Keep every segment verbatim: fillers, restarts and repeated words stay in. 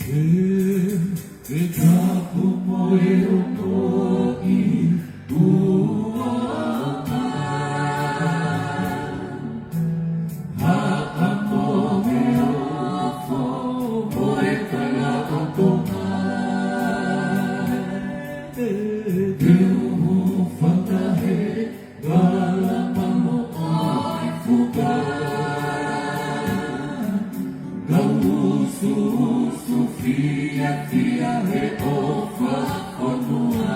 E, e tapu mo e ongoʻi ʻoku ʻaonga. Haʻamo he ofo ʻo e kalaʻatonga. E, e uhu fakahe Kala mamo ai fuka. Kau usuusu fiefia he ʻofa fonua.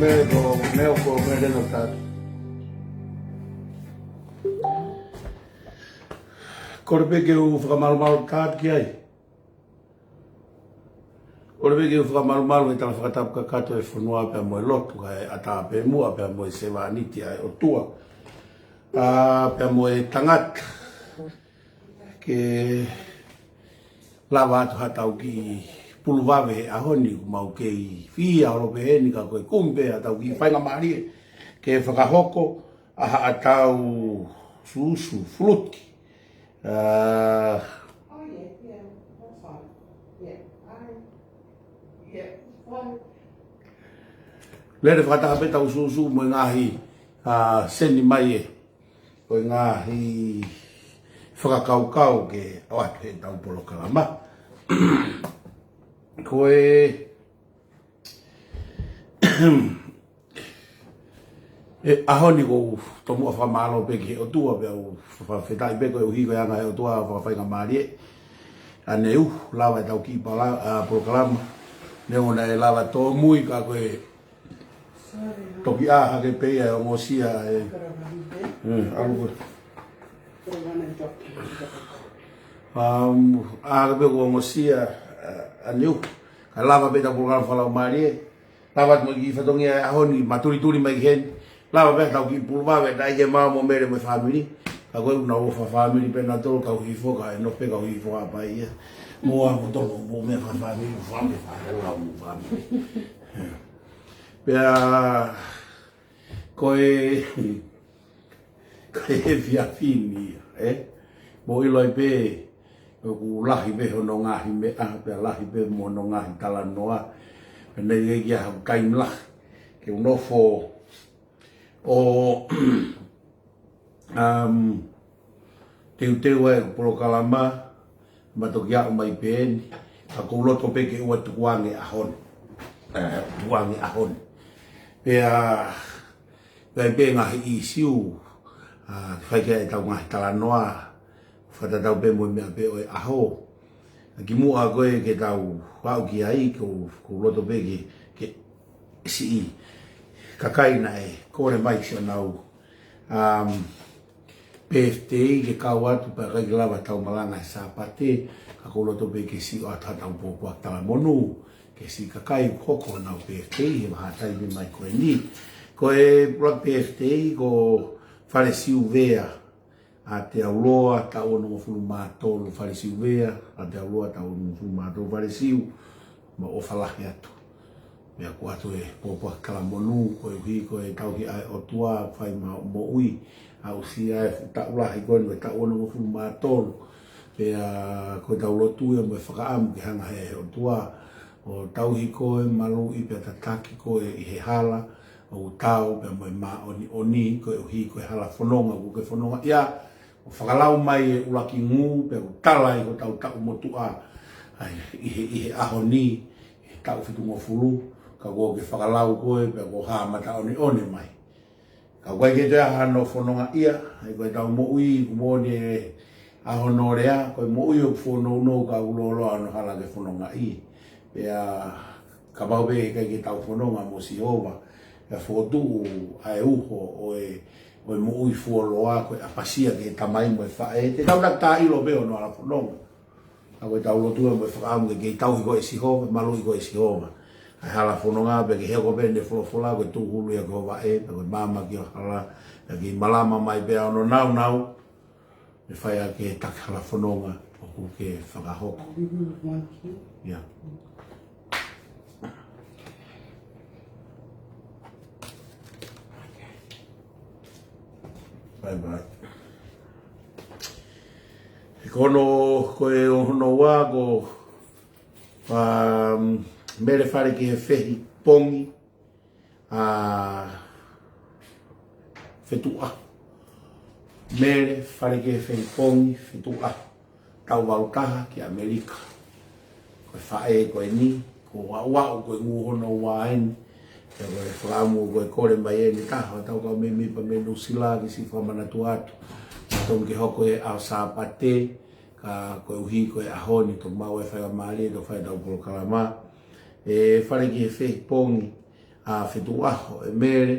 Mea ko, mea ko, mea lena tatu. Kole pē ke u fakamalumalu tatu ki ai. Kole pē ke u fakamalumalu he tala fakatapu kakato ʻa e fonua pea mo e lotu, kae ʻatā pē muʻa pea mo e sevāniti ʻa e ʻOtua, ʻa, pea mo e tangata, ke lava atu haʻatau kiʻi pulu vave he ʻaho ni. Kuo mau kei fie ʻalu pē heni ka ko e kumi pē haʻatau kiʻi faingamālie ke fakahoko ʻa haʻatau sūsū fuluti. ʻA, lele fakataha pē ʻetau sūsū mo e ngaahi, ʻa, seni mai ē, ko e ngaahi fakakaukau ke ʻoatu heʻetau polokalama. Ko e ʻE, ʻaho ni ʻoku ou tomuʻa fakamālō pē ki he ʻOtua pea u fakafetaʻi pē koeʻuhi ko e anga ʻe he ʻOtua ʻa e fakafaingamālie ʻanenai ʻoku lava ʻetau kiʻi pala-, ʻa, polokalama. Neongo naʻe lava tōmui ka ko e toki ʻā hake pē ia ʻe ongosia ʻe, ʻe, ʻalu ko e. Um, ʻā hake pē kuo ongosia, ʻa, ʻanenai ʻoku. Ka lava pē ʻetau polokalama fakalaumālie. Lava atu mai ki he fatongia ʻo e ʻaho ni, matulituli mai ki heni. Lava pē haʻatau kiʻi pulu vave, taʻe ke mau mo Mele mo e fāmili. Ka ko e ʻuhinga ʻoku ou fakafāmili pē nautolu, kau hifo, kae nofo pē kau hifo ʻa pē ia. Mo au mo tolo, mo meʻa fakafāmili, fāmili, fāmili, mo fāmili. Pea, ko e, ko e efiafi ni, ē? Mou ʻilo ai pē, ʻoku lahi pē hono ngaahi meʻa, pea lahi pē mo hono ngaahi talanoa. Pea naʻe ʻikai ke ʻi ai haʻaku taimi lahi ke u nofo ʻo, um, teuteu ai ʻeku polokalama, ma toki aʻu mai pē eni, ka ʻoku ou loto pē ke ʻoua tukuange ʻaho ni. ʻE, tukuange ʻaho ni. Pea, pea ʻi ai pē ngaahi ʻīsiu, ʻa, ke fai ki ai ʻetau ngaahi talanoa, fakatatau pē mo e meʻa pē ʻo e ʻaho. Ka kimuʻa ko ē ke tau aʻu ki ai, ʻoku ou, ʻoku ou loto pē ke, ke siʻi kakai naʻe kole mai siʻonau, um, birthday ke kau atu pea ʻikai ke lava ʻetau malanga he Sāpate, ka ʻoku ou loto pē ke siʻi ʻoatu haʻatau pōpoaki talamonū ki he siʻi kakai ʻoku hoko honau birthday he vahaʻa taimi mai ko eni. Ko e pula birthday ko Fale Siuvea, ʻa Teauloa, taʻu onongofulu mā tolu, Fale Siuvea, ʻa Teauloa, taʻu onongofulu mā tolu, Fale Siu, mo ʻofa lahi atu. Meʻa ko atu e pōpoaki talamonū, koeʻuhi ko e tauhi ʻa e ʻOtua, fai maʻu moʻui, aʻusia e taʻu lahi ko eni, ko e taʻu onongofulu mā tolu. Pea ko ʻetau lotu ia mo e fakaʻamu ke hanga ʻe he ʻOtua ʻo tauhi koe, maluʻi pea tataki koe ʻi he hala ʻoku taau pea mo e māʻoniʻoni, koeʻuhi ko e hala fononga ʻoku ke fononga ia, ʻo fakalau mai e ʻuluaki ngū, pea ʻoku tala ai hotau taʻu motuʻa, ʻa ia, ʻi he, ʻi he ʻaho ni, ʻi he taʻu fitungofulu, ka ʻoku ke fakalau koe, pea ʻoku hā mataʻoniʻoni mai. Ka ʻoku ʻikai ke toe ʻi ai hano fononga ia, ʻa ia ko ʻetau moʻui, ʻoku moʻoni e ʻaho no lea, ko e moʻui ʻoku fōnounou ka ʻoku lōloa hono hala ke fononga ʻi. Pea kapau pē ʻikai ke tau fononga mo Sihova, ʻe fokotuʻu ʻa e uho ʻo e, ʻo e moʻui fuoloa, ko e ʻapasia ki he tamai mo e faʻē, te tau taki taʻeʻilo pē hono hala fononga. Ka ko ʻetau lotu ia mo e fakaʻamu ke kei tauhi koe ʻe Sihova, maluʻi koe ʻe Sihova. ʻA e hala fononga pea ke hoko pē ʻene folofola, ko e tūhulu ia ki ho vaʻe, pea ko e maama ki ho hala, pea kei malama mai pē ʻa hono nāunau, ʻe fai ʻaki e taki hala fononga ʻoku ke fakahoko. Ia. Bye bye. Ko hono, ko e hono ua ko, um, Mele Falekehefehi Pongi, ʻa Fetuʻa. Mele Falekehefehi Pongi Fetuʻa. Taʻu valu taha ki ʻAmelika. Ko e faʻē ko eni, ko e ua ua, ko e ngū hono ua eni. Pea ko e fakaʻamu ko e kole mai eni taha ʻo ʻetau kau mēmipa mei Nuʻusila ke siʻi fakamanatu atu. Tonu ke hoko he ʻaho Sāpate, ka koeʻuhi ko e ʻaho ni, toki maʻu e faingamālie ʻo fai ʻetau polokalama. ʻE Falekehefehi Pongi, ʻa Fetuʻa, ʻe Mele,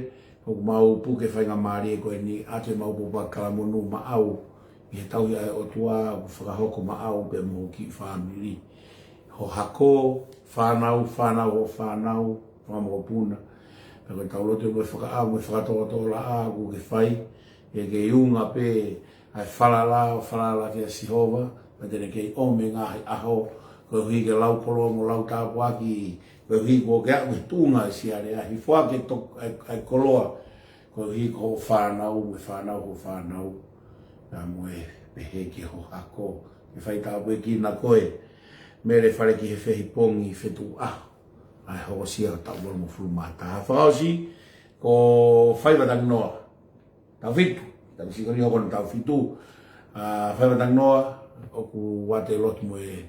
ʻoku mau puke faingamālie ko eni ʻoatu ʻemau pōpoaki talamonū maʻau, ʻi he tauhi ʻa e ʻOtua ʻoku fakahoko maʻau pea mo hoku kiʻi fāmili. ho hako, fānau, fānau hoʻo fānau, fanga mokopuna. Pea ko ʻetau lotu mo e fakaʻamu, mo e fakatōtōlaʻā ʻoku ke fai, ʻe ke ʻunga pē ʻa e falala, ʻo falala kia Sihova, pea te ne kei ʻomi e ngaahi ʻaho, koeʻuhi ke lau koloa mo lau tāpuaki, koeʻuhi kuo ke aʻu ki he tuʻunga ʻo e siale, ʻa e hifo ake to-, ʻa e, ʻa e koloa, koeʻuhi ko hoʻo fānau, mo e fānau hoʻo fānau, pea mo e pehē ki ho hako. Ke fai tāpuekina koe, Mele Fale ki he fehipongi fetuʻu ʻaho, ʻa e hokosia ʻo e taʻu valungofulu mā taha. Fakaʻosi, ko Faiva Tanginoa, taʻu fitu, taʻu siko ni hoko ʻo taʻu fitu. ʻA, Faiva Tanginoa, ʻoku ou ʻoatu e lotu mo e,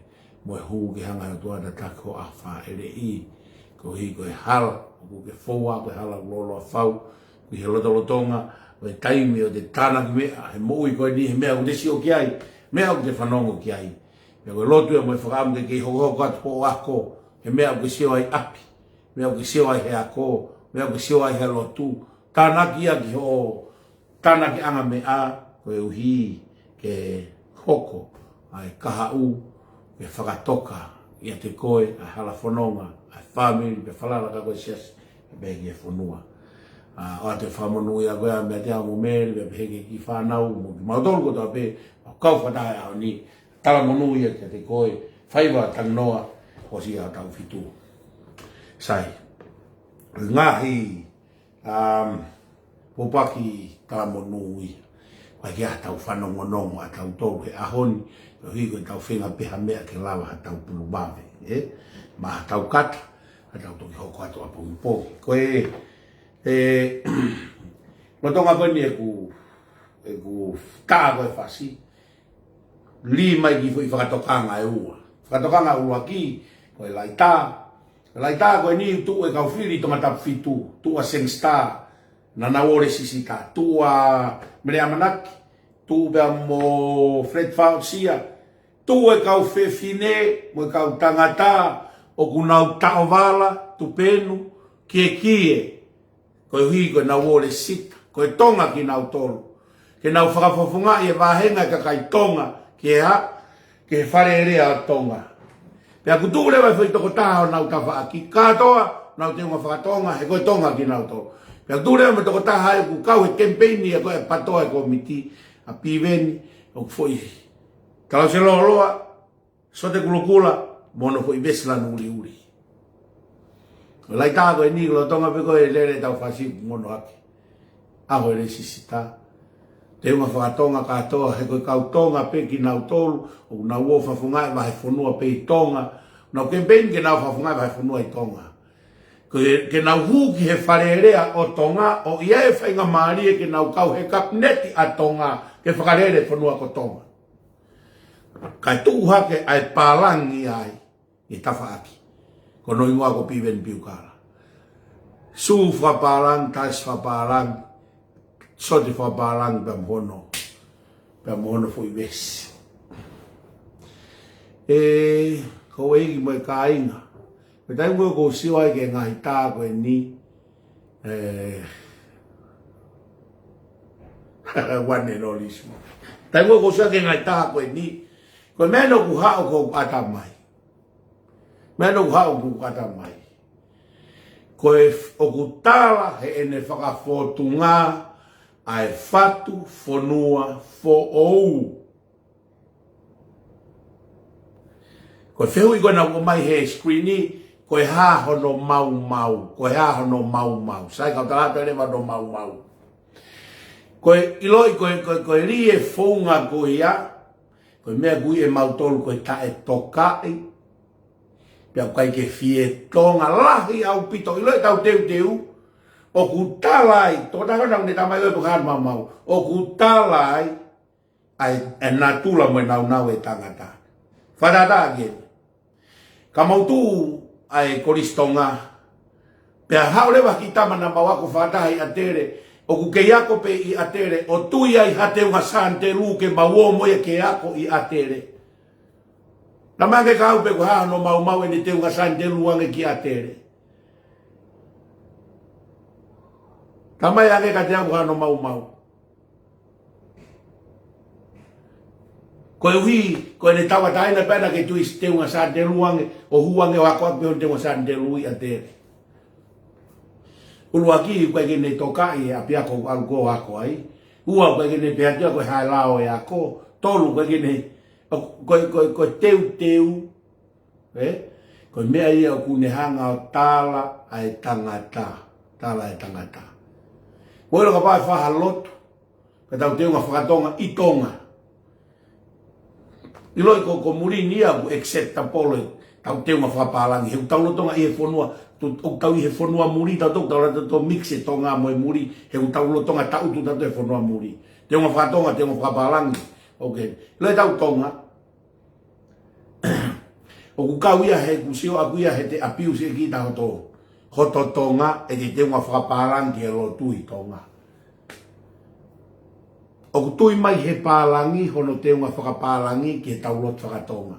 mo e hū ke hanga ʻe he ʻOtua ʻo tataki ho ʻaho fāʻeleʻi, koeʻuhi ko e hala ʻoku ke foua, ko e hala ʻoku lōloa fau, ʻi he lotolotonga ʻo e taimi ʻo e tānaki meʻa, he moʻui ko eni, he meʻa ʻoku te sio ki ai, meʻa ʻoku te fanongo ki ai. Pea ko e lotu ia mo e fakaʻamu ke kei hokohoko atu hoʻo ako, he meʻa ʻoku ke sio ai ʻapi, meʻa ʻoku ke sio ai he ako, meʻa ʻoku ke sio ai he lotu, tānaki ia ki hoʻo tānakiʻanga meʻa, koeʻuhi ke hoko ʻa e kahaʻu, ke fakatoka ʻiate koe ʻa e hala fononga ʻa e fāmili, pea falala kia koe siasi, pea pehē ki he fonua. ʻA, ʻoatu e fakamonū ia ko ia meiate au mo Mele, pea pehē ki he kiʻi fānau, mo kimautolu kotoa pē, ʻoku kau fakataha he ʻaho ni, talamonū ia kiate koe, Faiva Tanginoa, hokosia ʻo taʻu fitu. Sai, ngaahi, um, pōpoaki talamonū ia. ʻOku ʻikai ke ʻi ai haʻatau fanongonongo ʻatautolu he ʻaho ni, koeʻuhi ko ʻetau feinga pē ha meʻa ke lava haʻatau pulu vave, ē? Mo haʻatau kata, haʻatau toki hoko atu ʻapongipongi. Ko e, e, lolotonga ko eni ʻeku, ʻeku tā ko e fasi, lī mai ki he foʻi fakatokanga ʻe ua. Fakatokanga ʻuluaki, ko e laitā. Ko e laitā ko eni tuʻu e kau fili Tongatapu fitu, tuʻu ʻa Sangster, naʻa nau ō ʻo lesisita, tuʻu ʻa Mele ʻAmanaki, tuʻu pea mo Fred Faosia, tuʻu e kau fefine, mo e kau tangata, ʻoku nau taʻovala, tupenu, kiekie, koeʻuhi ko ʻenau ō ʻo lesisita, ko e Tonga kinautolu. Ke nau fakafofongaʻi e vāhenga e kakai Tonga, ki he hā, ki he Fale Alea ʻo Tonga. Pea ʻoku tuʻu leva e foʻi tokotaha ʻo ʻenau tafaʻaki, kātoa, nau teunga fakatonga, he ko e Tonga kinautolu. Pea ʻoku tuʻu leva mo e tokotaha ʻoku kau he kemipeini ʻa ko e PATOA e kōmiti, ʻa Piveni, ʻoku foʻi talause lōloa, sote kulokula, mo hono foʻi vesi lanu uliuli. Ko e laitā ko eni lolotonga pē ko e lele ʻetau fasi ʻoku mono hake. ʻAho e lesisita. Teunga fakatonga kātoa, he ko e kau Tonga pē kinautolu, ʻoku nau ō ʻo fakafofongaʻi e vahefonua pē ʻi Tonga. Nau kemipeini ke nau fakafofongaʻi e vahefonua ʻi Tonga. Ko e, ke nau hū ki he Fale Alea ʻo Tonga, ʻo ʻi ai e faingamālie ke nau kau he kapineti ʻa Tonga, ke fakalele e fonua ko Tonga. Kae tuʻu hake ʻa e pālangi ai, ʻi he tafaʻaki. Ko hono hingoa ko Piveni Piukala. Sū fakapālangi, tasi fakapālangi, sote fakapālangi pea mo hono, pea mo hono foʻi vesi. ʻE, ko e ʻeiki mo e kāinga. Ko e taimi ʻoku ou sio ai ki he ngaahi tā ko eni, ʻe, one and only Sua. Taimi ʻoku ou sio ai ki he ngaahi tā ko eni, ko e meʻa ʻoku haʻu ʻoku ʻata mai. Meʻa ʻoku haʻu ʻoku ʻata mai. Ko e f-, ʻoku tala heʻene fakafōtunga ʻa e fatu fonua foʻou. Ko e fehuʻi ko ena ʻoku ʻomai he screen, ko e hā hono maumau, ko e hā hono maumau. Sai, kau tala atu leva hono maumau. Ko e ʻiloʻi, ko e, ko e, ko e lī e founga ko ia, ko e meʻa ʻoku ui ʻe mautolu ko e taʻetokaʻi. Pea ʻoku ʻikai ke fie Tonga, lahi ʻaupito, ʻiloʻi ʻetau teuteu, ʻoku tala ai, tokotaha ko ena ʻoku ne tā mai ʻo e pō hā hono maumau, ʻoku tala ai, ʻa e, ʻa e natula mo e nāunau e tangata. Fakatātā ki ai. Ka mau tuʻu ʻa e Kolisi Tonga. Pea haʻu leva ha kiʻi tama naʻa mau ako fakataha ʻi ʻAtele. ʻOku kei ako pē ʻi ʻAtele. ʻO tui ai ha teunga Sanitelū ke mau ō mo ia ke ako ʻi ʻAtele. Talamai ange kia au pe ko e hā hono maumau ʻene teunga Sanitelū ange ki ʻAtele. Talamai ange kiate au ko e hā hono maumau. Koeʻuhi, ko ʻene tauʻatāina pē ʻana ke tui teunga Sātelu ange, ʻo hū ange ʻo ako ʻaki pē ʻo teunga Sātelu ʻi ʻAtele. ʻUluaki, ʻoku ʻikai ke ne tokaʻi e ʻapiako ʻoku ʻalu ko ē ʻo ako ai. Ua, ʻoku ʻikai ke ne pehē atu ia ko e hā e lao ʻo e ako. Tolu, ʻoku ʻikai ke ne, ko, ko, ko, ko e teuteu, ē? Ko e meʻa ia ʻoku ne hanga ʻo tala ʻa e tangata. Tala ʻa e tangata. Mo ʻilo kapau ʻe fai ha lotu, ka tau teunga fakatonga ʻi Tonga. ʻIloʻi ko, ko muli ni ia ʻoku acceptable ʻetau teunga fakapālangi. He ʻoku tau lolotonga ʻi he fonua, tu-, ʻoku tau ʻi he fonua muli, tau tau, tau lolotonga mix e Tonga mo e muli, he ʻoku tau lolotonga taʻutu tautolu he fonua muli. Teunga fakatonga, teunga fakapālangi. Ok. ʻIloʻi ʻetau Tonga. ʻOku kau ia he ʻoku sio ʻaku ia he te abuse ʻe kita hoto, hoto Tonga, ʻete teunga fakapālangi ki he lotu ʻi Tonga. ʻOku tui mai he pālangi hono teunga fakapālangi ki he tau lotu fakatonga.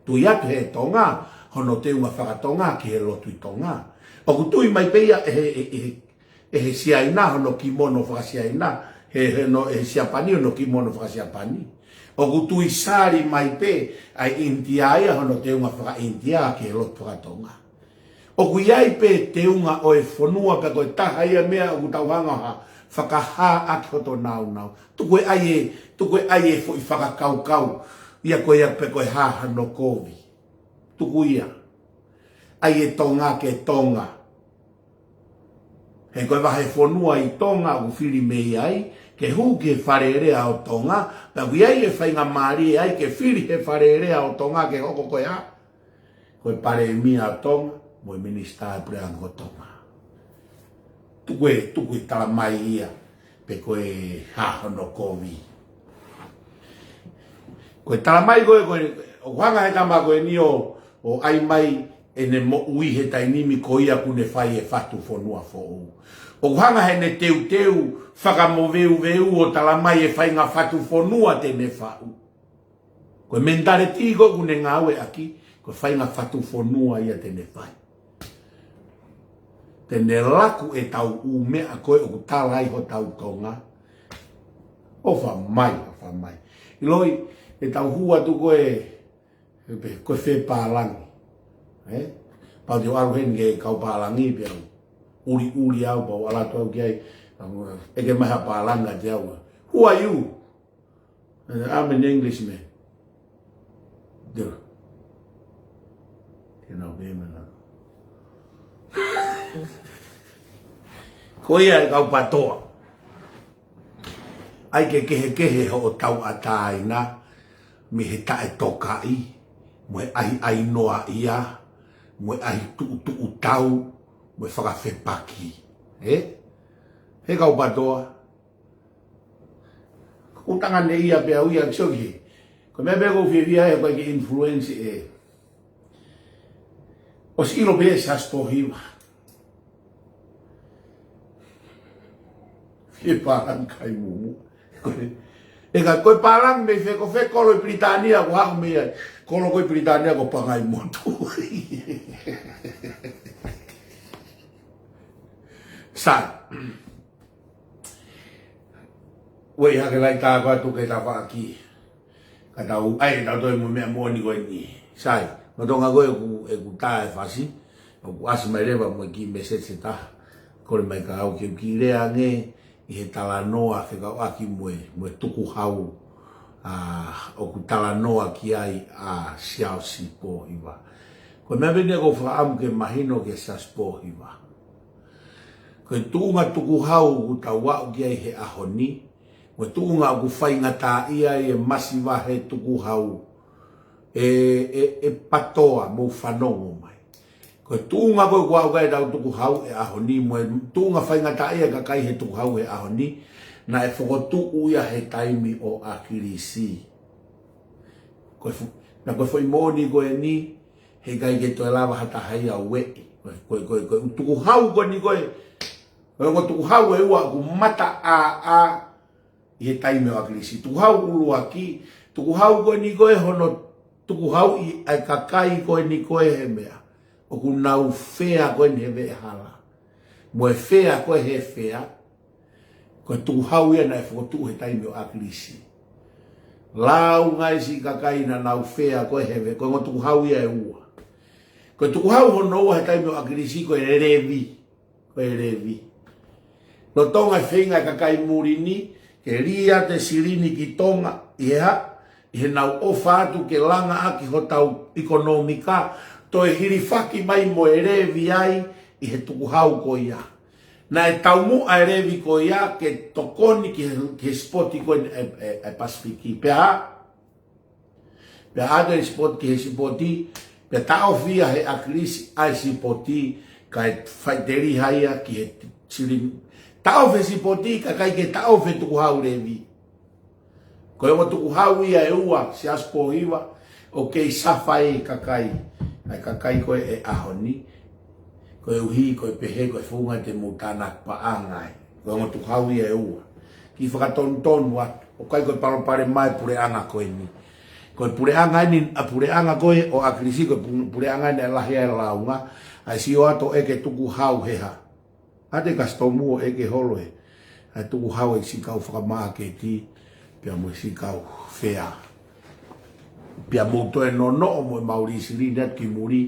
Tui atu he Tonga hono teunga fakatonga ki he lotu ʻi Tonga. ʻOku tui mai pē ia ʻe he, ʻe, ʻe he, ʻe he Siaina hono kimono fakasiaina, he, he no, ʻe he Siapani hono kimono fakasiapani. ʻOku tui sali mai pē ʻa e ʻInitia ia hono teunga fakaʻinitia ki he lotu fakatonga. ʻOku ʻi ai pē teunga ʻo e fonua pea ko e taha ia meʻa ʻoku tau hanga ha fakahā ʻaki hoto nāunau. Tuku e ʻai e, tuku e ʻai e foʻi fakakaukau ia ko ia pe ko e hā hano kovi. Tuku ia. ʻAi e Tonga ke Tonga. He ko e vahefonua ʻi Tonga ʻoku fili mei ai, ke hū ki he Fale Alea ʻo Tonga, pea ʻoku ʻi ai e faingamālie ai ke fili he Fale Alea ʻo Tonga ke hoko ko e hā? Ko e Palēmia ʻo Tonga, mo e Minisitā ʻo e Puleʻanga ʻo Tonga. Tuku e, tuku e tala mai ia, pe ko e hā hono kovi. Ko e tala mai ko ē, ko e, ʻoku hanga he tama ko eni ʻo, ʻo ʻai mai ʻene moʻui he taimi ni ko ia ʻoku ne fai e fatu fonua foʻou. ʻOku hanga heʻene teuteu fakamoveuveu ʻo tala mai e faʻahinga fatu fonua te ne faʻu. Ko e mentality ko ē ʻoku ne ngāueʻaki, ko e faʻahinga fatu fonua ia te ne fai. Te ne laku ʻetau ʻū meʻa ko ē ʻoku tala ai hotau Tonga. ʻOfa mai, ʻofa mai. ʻIloʻi, ʻetau hū atu ko ē, ʻe pehē, ko e fē pālangi. Ē? Pau te u ʻalu heni ki he kau pālangi pea u ʻuliʻuli au, pea u ʻalu atu au ki ai, ʻeke mai ha pālangi kiate au. Who are you? Uh, I'm an Englishman. Duh. You know, me, man, uh, Ko ia e kau PTOA. ʻAi ke kehekehe hoʻo tauʻatāina mei he taʻetokaʻi, mo e ʻahiʻahinoaʻia, mo e ʻahi tuʻutuʻutau, mo e fakafepaki. Ē? He kau PTOA. Ko e tangata ia pē au ia, actually. Ko e meʻa pē ʻoku ou fiefia ai, ʻoku ʻikai ke influence ʻe. ʻOsi ʻilo pē ʻe Siaosi Pōhiva. Fie pālangi kai mumu. Ko e, ʻe ka ko e pālangi mei fē, ko fē kolo ʻi Pilitānia, ʻoku haʻu mei ai. Kolo ko ē ʻi Pilitānia ko Pangaimotu. Sai. Ueʻi hake laʻi tā ko atu ke tafaʻaki. Ka tau, ʻai, tau toe mo e meʻa moʻoni ko eni. Sai, lolotonga ko ē ʻeku, ʻeku tā e fasi, ʻoku ʻasi mai leva mo e kiʻi message ʻe taha. Kole mai kia au ke u kiʻi lea ange ʻi he talanoa fekauʻaki mo e, mo e tukuhau, ā, ʻoku talanoa ki ai ʻa Siaosi Pōhiva. Ko e meʻa pē eni ʻoku ou fakaʻamu ke mahino kia Siaosi Pōhiva. Ko e tuʻunga tukuhau ʻoku tau aʻu ki ai he ʻaho ni, mo e tuʻunga ʻoku faingataʻaʻia ai e masiva he tukuhau, ʻe, ʻe, ʻe PTOA mou fanongo mai. Ko e tuʻunga ko ē ʻoku aʻu ki ai ʻetau tukuhau he ʻaho ni, mo e tuʻunga faingataʻaʻia e kakai he tukuhau he ʻaho ni, naʻe fokotuʻu ia he taimi ʻo ʻAkilisi. Ko e fu-, naʻa ko e foʻi moʻoni ko eni, heʻikai ke toe lava ha taha ia ʻo ueʻi. Ko e, ko e, ko e, ko e tukuhau ko eni ko ē, ko e, ko e tukuhau ʻe ua ʻoku mataʻāʻā ʻi he taimi ʻo ʻAkilisi. Tukuhau ʻuluaki, tukuhau ko eni ko ē hono tukuhau ʻi ai e kakai ko eni ko ē he meʻa. ʻOku nau fea ko eni he veʻehala. Mo e fea ko ē he fea, ko e tukuhau ia naʻe fokotuʻu he taimi ʻo ʻAkilisi. Lāunga e siʻi kakai naʻa nau fea ko e heve, ko e ongo tukuhau ia ʻe ua. Ko e tukuhau hono ua he taimi ʻo ʻAkilisi ko e Levi. Ko e Levi. Lolotonga e feinga e kakai muli ni ke lī atu e silini ki Tonga, ʻi he hā, ʻi heʻenau ʻofa atu ke langa ʻaki hotau ʻikonōmika, toe hilifaki mai mo e Levi ai ʻi he tukuhau ko ia. Naʻe taumuʻa e Levi ko ia ke tokoni ki he, ki he sipoti ko ē ʻa e, ʻa e, ʻa e Pasifiki. Pea hā? Pea ʻoatu e sipoti ki he sipoti, pea taʻofi ia he ʻAkilisi ʻa e sipoti, kae faʻiteliha ia ki he silini. Taʻofi e sipoti, kae ʻikai ke taʻofi e tukuhau Levi. Ko e ongo tukuhau ia ʻe ua, Siaosi Pōhiva, ʻoku kei safa e kakai, ʻa e kakai ko ē ʻo e ʻaho ni, koeʻuhi ko e pehē ko e founga te mou tānaki paʻanga ai. Ko e ongo tukuhau ia ʻe ua. Kiʻi fakatonutonu atu, ʻoku ʻikai ko e palopalema e puleʻanga ko eni. Ko e puleʻanga eni, ʻa e puleʻanga ko ē ʻo ʻAkilisi, ko e pu-, puleʻanga eni ʻa e lahi ʻa e lāunga, ʻa e sio atu ʻo ʻeke tukuhau he hā. ʻA e kasitomu ʻo ʻeke holo ē, ʻa e tukuhau ʻa e siʻi kau fakamāketi, pea mo e siʻi kau fea. Pea mou toe nonoʻo mo e mauli silini atu ki muli,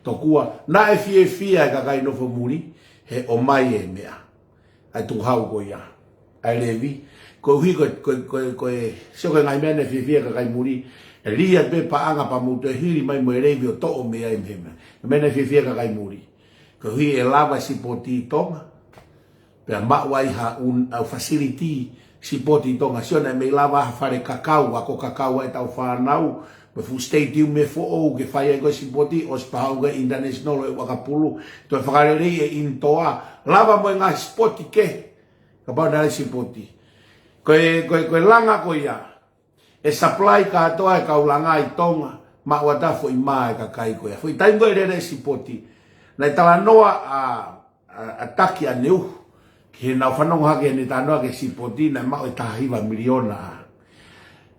tokua, naʻe fiefia e kakai nofo muli, he ʻomai e meʻa. ʻA e tukuhau ko ia. ʻA e Levi. Koeʻuhi ko e, ko e, ko e, ko e, sio ko e ngaahi meʻa naʻe fiefia e kakai muli. ʻE lī atu pē paʻanga pea mou toe hili mai mo e Levi ʻo toʻo mei ai mei he meʻa. Ngaahi meʻa naʻe fiefia e kakai muli. Koeʻuhi ʻe lava e sipoti ʻi Tonga. Pea maʻu ai ha un-, ʻa e facility sipoti ʻi Tonga. Sio naʻe mei lava ha fale kakau, ako kakau ʻa ʻetau fānau. Mo e fuʻu stadium ʻe foʻou ke fai ai ko e sipoti, ʻosi pē haʻu ko e international ʻo e ʻakapulu. Toe fakaleleiʻi e indoor. Lava mo e ngaahi sipoti kehe. Kapau naʻe ʻi ai e sipoti. Ko e, ko e, ko e langa ko ia. ʻE supply kātoa e kau langa ʻi Tonga, maʻu atu ʻa e foʻi mā e kakai ko ia. Foʻi taimi ko ē ʻe lele ai e sipoti. Naʻe talanoa ʻa, ʻa, ʻa Taki ʻAneu, ki heʻenau fanongo hake heʻene talanoa ki he sipoti, naʻe maʻu e taha hiva miliona.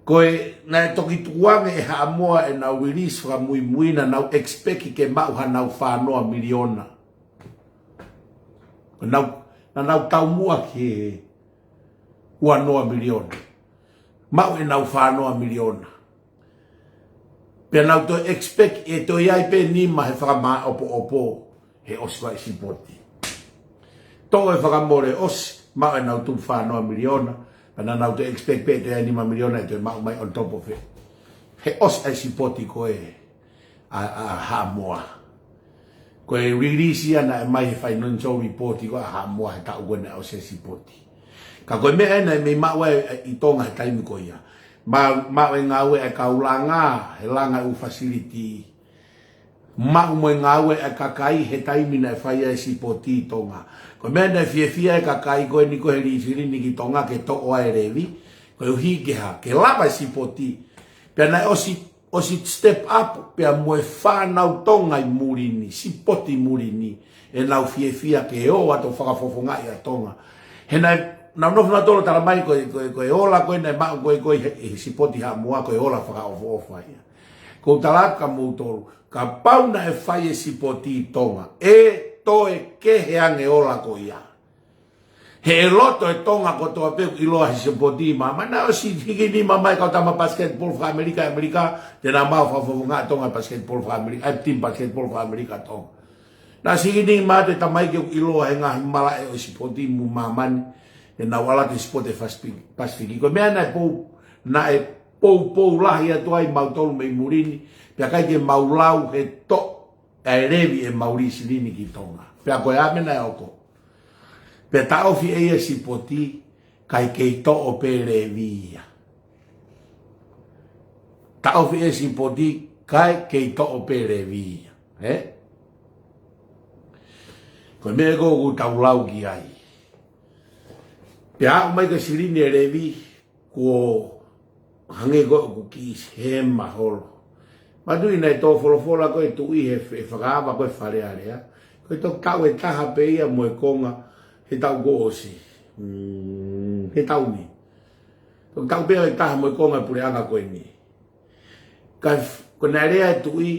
Ko e, naʻe toki tukuange ʻe Haʻamoa ʻenau release fakamuimui naʻa nau expect ke maʻu haʻanau fā noa miliona. Ko ʻenau, naʻa nau taumuʻa ki he ua noa miliona. Maʻu ʻenau fā noa miliona. Pea nau toe expect ʻe toe ʻi ai pē nima he fakamāʻopoʻopo he ʻosi ko ē e sipoti. Toʻo e fakamole ʻosi, maʻu ʻenau tupu fā noa miliona. Pea naʻa nau toe expect pē ʻe toe ʻi ai nima miliona ʻe toe maʻu mai on top of it. He ʻosi ʻa e sipoti ko ē ʻa, ʻa Haʻamoa. Ko e release ia naʻe ʻomai he financial report ko ē ʻa Haʻamoa he taʻu ko ē naʻe ʻosi e sipoti. Ka ko e meʻa ē naʻe mei maʻu ai ʻi Tonga he taimi ko ia. Ma-, maʻu e ngāue ʻa e kau langa, he langa e ʻū facility. Maʻu mo e ngāue ʻa e kakai he taimi naʻe fai ai e sipoti ʻi Tonga. Ko e meʻa naʻe fiefia e kakai ko eni ko ē he lī silini ki Tonga ke toʻo ai e Levi. Koeʻuhi ke hā, ke lava e sipoti. Pea naʻe ʻosi ʻosi step up pea mo e fānau Tonga ʻi muli ni, sipoti muli ni, ʻenau fiefia ke ō atu ʻo fakafofongaʻi ʻa Tonga. He naʻe, naʻa nau nofo nautolu ʻo tala mai ko e, ko e, ko e ola ko ē naʻe maʻu ko ē ko ē he, he sipoti Haʻamoa ko e ola fakaʻofoʻofa ia. ʻOku ou tala atu kia moutolu, kapau naʻe fai e sipoti ʻi Tonga, ʻe toe kehe ange e ola ko ia. He ʻe loto e Tonga kotoa pē ʻoku ʻiloa he sipoti ʻi māmani. Naʻe ʻosi hiki nima mai e kau tama basketball faka-ʻAmelika ʻi ʻAmelika, te nau maʻu fakafofonga ʻa Tonga basketball faka-ʻAmelika, ʻa e team basketball faka-ʻAmelika ʻa Tonga. Naʻe ʻosi hiki nima atu e tamaiki ʻoku ʻiloa he ngaahi malaʻe ʻo e sipoti ʻi māmani, te nau ʻalu atu he sipoti Pasifiki, Pasifiki. Ko e meʻa naʻe pou, naʻe poupou lahi atu ai mautolu mei muli ni, pea ʻikai ke mau lau he toʻo ʻa e Levi ʻemau lī silini ki Tonga. Pea ko e ʻa e meʻa naʻe hoko. Pea taʻofi ʻe ia e sipoti, kae kei toʻo pē Levi ia. Taʻofi e sipoti, kae kei toʻo pē Levi ia. Ē? Ko e meʻa ko ē ʻoku tau lau ki ai. Pea aʻu mai ko e silini ʻa e Levi, kuo hangē ko ē ʻoku kiʻi hema holo. Manatuʻi naʻe tō folofola ko ē ʻe he tuʻi he, he fakaava ko ē Fale Alea. Ko e toki taʻu ʻe taha pē ia mo e konga he taʻu kuo ʻosi. Mm, he taʻu ni. Toki taʻu pē ʻe taha mo e konga e puleʻanga ko eni. Ka f-, ko e naʻe lea e tuʻi,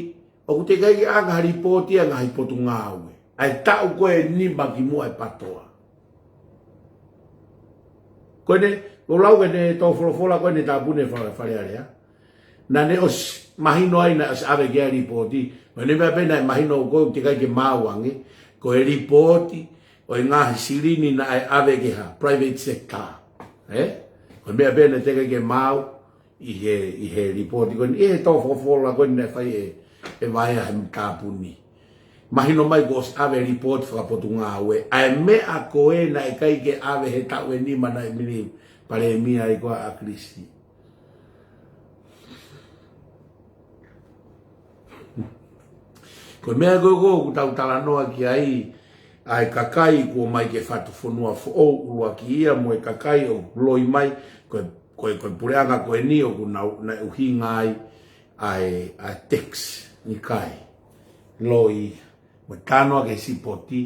ʻoku teʻeki ai ke ʻanga ha lipooti ʻa e ngaahi potungāue. ʻA e taʻu ko ē ʻe nima kimuʻa e PATOA. Ko ʻene, Ko e lau ʻa e tō folofola ko eni, tāpuni e Fale, Fale Alea. Naʻa ne ʻosi mahino ai naʻe ʻosi ʻave ki ai e lipooti. Ko e meʻa pē naʻe mahino ko e teʻeki ai ke maau ange, ko e lipooti ʻo e ngaahi silini naʻe ʻave ki he private sector. Ē? Ko e meʻa pē naʻe teʻeki ai ke maau ʻi he, ʻi he lipooti ko eni, ʻi he tō folofola ko eni naʻe fai ʻe, ʻe Vaea he tāpuni. Mahino mai kuo ʻosi ʻave e lipooti fakapotungāue. ʻA e meʻa ko ē naʻe ʻikai ke ʻave he taʻu ʻe nima naʻe mini palēmia ai ko ʻAkilisi. Ko e meʻa ko ē ʻoku tau talanoa ki ai, ʻa e kakai kuo ʻomai ki he Fatu Fonua Foʻou, ʻuluaki ia mo e kakai ʻoku loi mai, ko e, ko e, ko e puleʻanga ko eni ʻoku nau, naʻe ʻuhinga ai ʻa e, ʻa e tax, ʻikai. Loi, mo e talanoa ki he sipoti.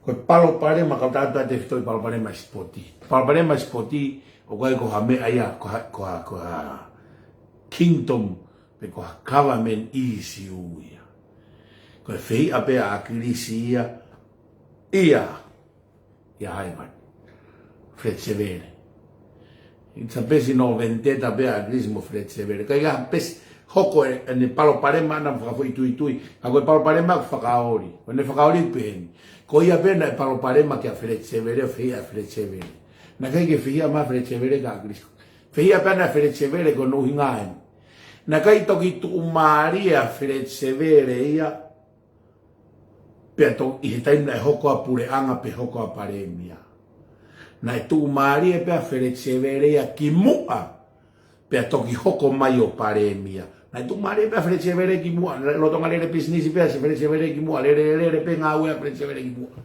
Ko e palopalema, kau tātā te fitoi palopalema sipoti. Palopalema sipoti, ʻoku ʻikai ko ha meʻa ia, ko ha, ko ha, ko ha kingdom, pe ko ha government issue ia. Ko e fehiʻa pē ʻa ʻAkilisi ia, ia, ia Haivan. Fred Sevele. It's a personal vendetta pē ʻa ʻAkilisi mo Fred Sevele. Ka ia pes hoko e, ʻene palopalema naʻa fakafoʻituitui. Ka ko e palopalema ʻoku fakaoli. Ko ʻene fakaoli pē eni. Ko ia pē naʻe palopalema kia Fred Sevele, fehiʻa Fred Sevele. Naʻe ʻikai ke fehiʻa mai Fred Sevele kia ʻAkilisi. Fehiʻa pē ʻa Fred Sevele ko hono ʻuhinga eni. Naʻe ʻikai toki tuʻumālie ʻa Fred Sevele ia, pea toki ʻi he taimi naʻe hoko ʻa puleʻanga pe hoko ʻa palēmia. Naʻe tuʻumālie pē ʻa Fred Sevele ia kimuʻa, pea toki hoko mai ʻo palēmia. Naʻe tuʻumālie pē ʻa Fred Sevele kimuʻa, naʻe lolotonga lele pisinisi pē ʻa Fred Sevele kimuʻa, lele, lele, lele pē ngāue ʻa Fred Sevele kimuʻa.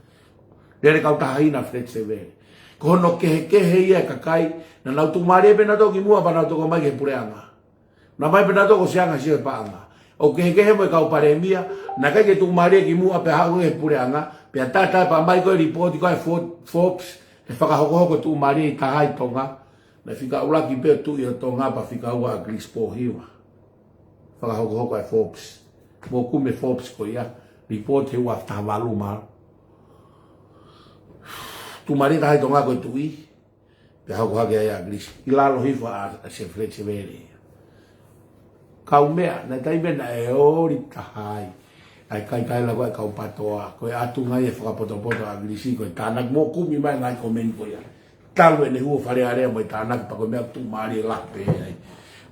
Lele kautaha hina ʻa Fred Sevele. Ko hono kehekehe ia e kakai, naʻa nau tuʻumālie pē nautolu kimuʻa pea nau toki ō mai ki he puleʻanga. Naʻe ō mai pē nautolu ko Siaʻanga Sio he paʻanga. ʻOku kehekehe mo e kau palēmia, naʻe ʻikai ke tuʻumālie kimuʻa pea haʻu he puleʻanga, pea tātā pea ō mai ko e lipooti ko ē ʻa e For-, Forbes, ʻe fakahokohoko tuʻumālie ʻe taha ʻi Tonga. Naʻe fika ʻuluaki pē ʻo tuʻi ʻo Tonga pea fika ua ʻa ʻAkilisi Pōhiva. Fakahokohoko ʻe Forbes. Mou kumi e Forbes ko ia, lipooti he ua afe taha valu mā. Tuʻumālie ʻe taha ʻi Tonga ko e tuʻi, pea hoko hake ai ʻa ʻAkilisi. ʻI lalo hifo ʻa, ʻa Sir Fred Sevele. Kaumeʻa, naʻe taimi naʻe oli taha ai ʻa e kaikaila ko ē ʻa e kau PATOA, ko e ʻatu ngai e fakapotopoto ʻa ʻAkilisi, ko e tānaki, mou kumi mai e ngaahi komeni ko ia. Talu ʻene hū ʻo Fale Alea mo e tānaki pea ko e meʻa tuʻumālie lahi pē ai.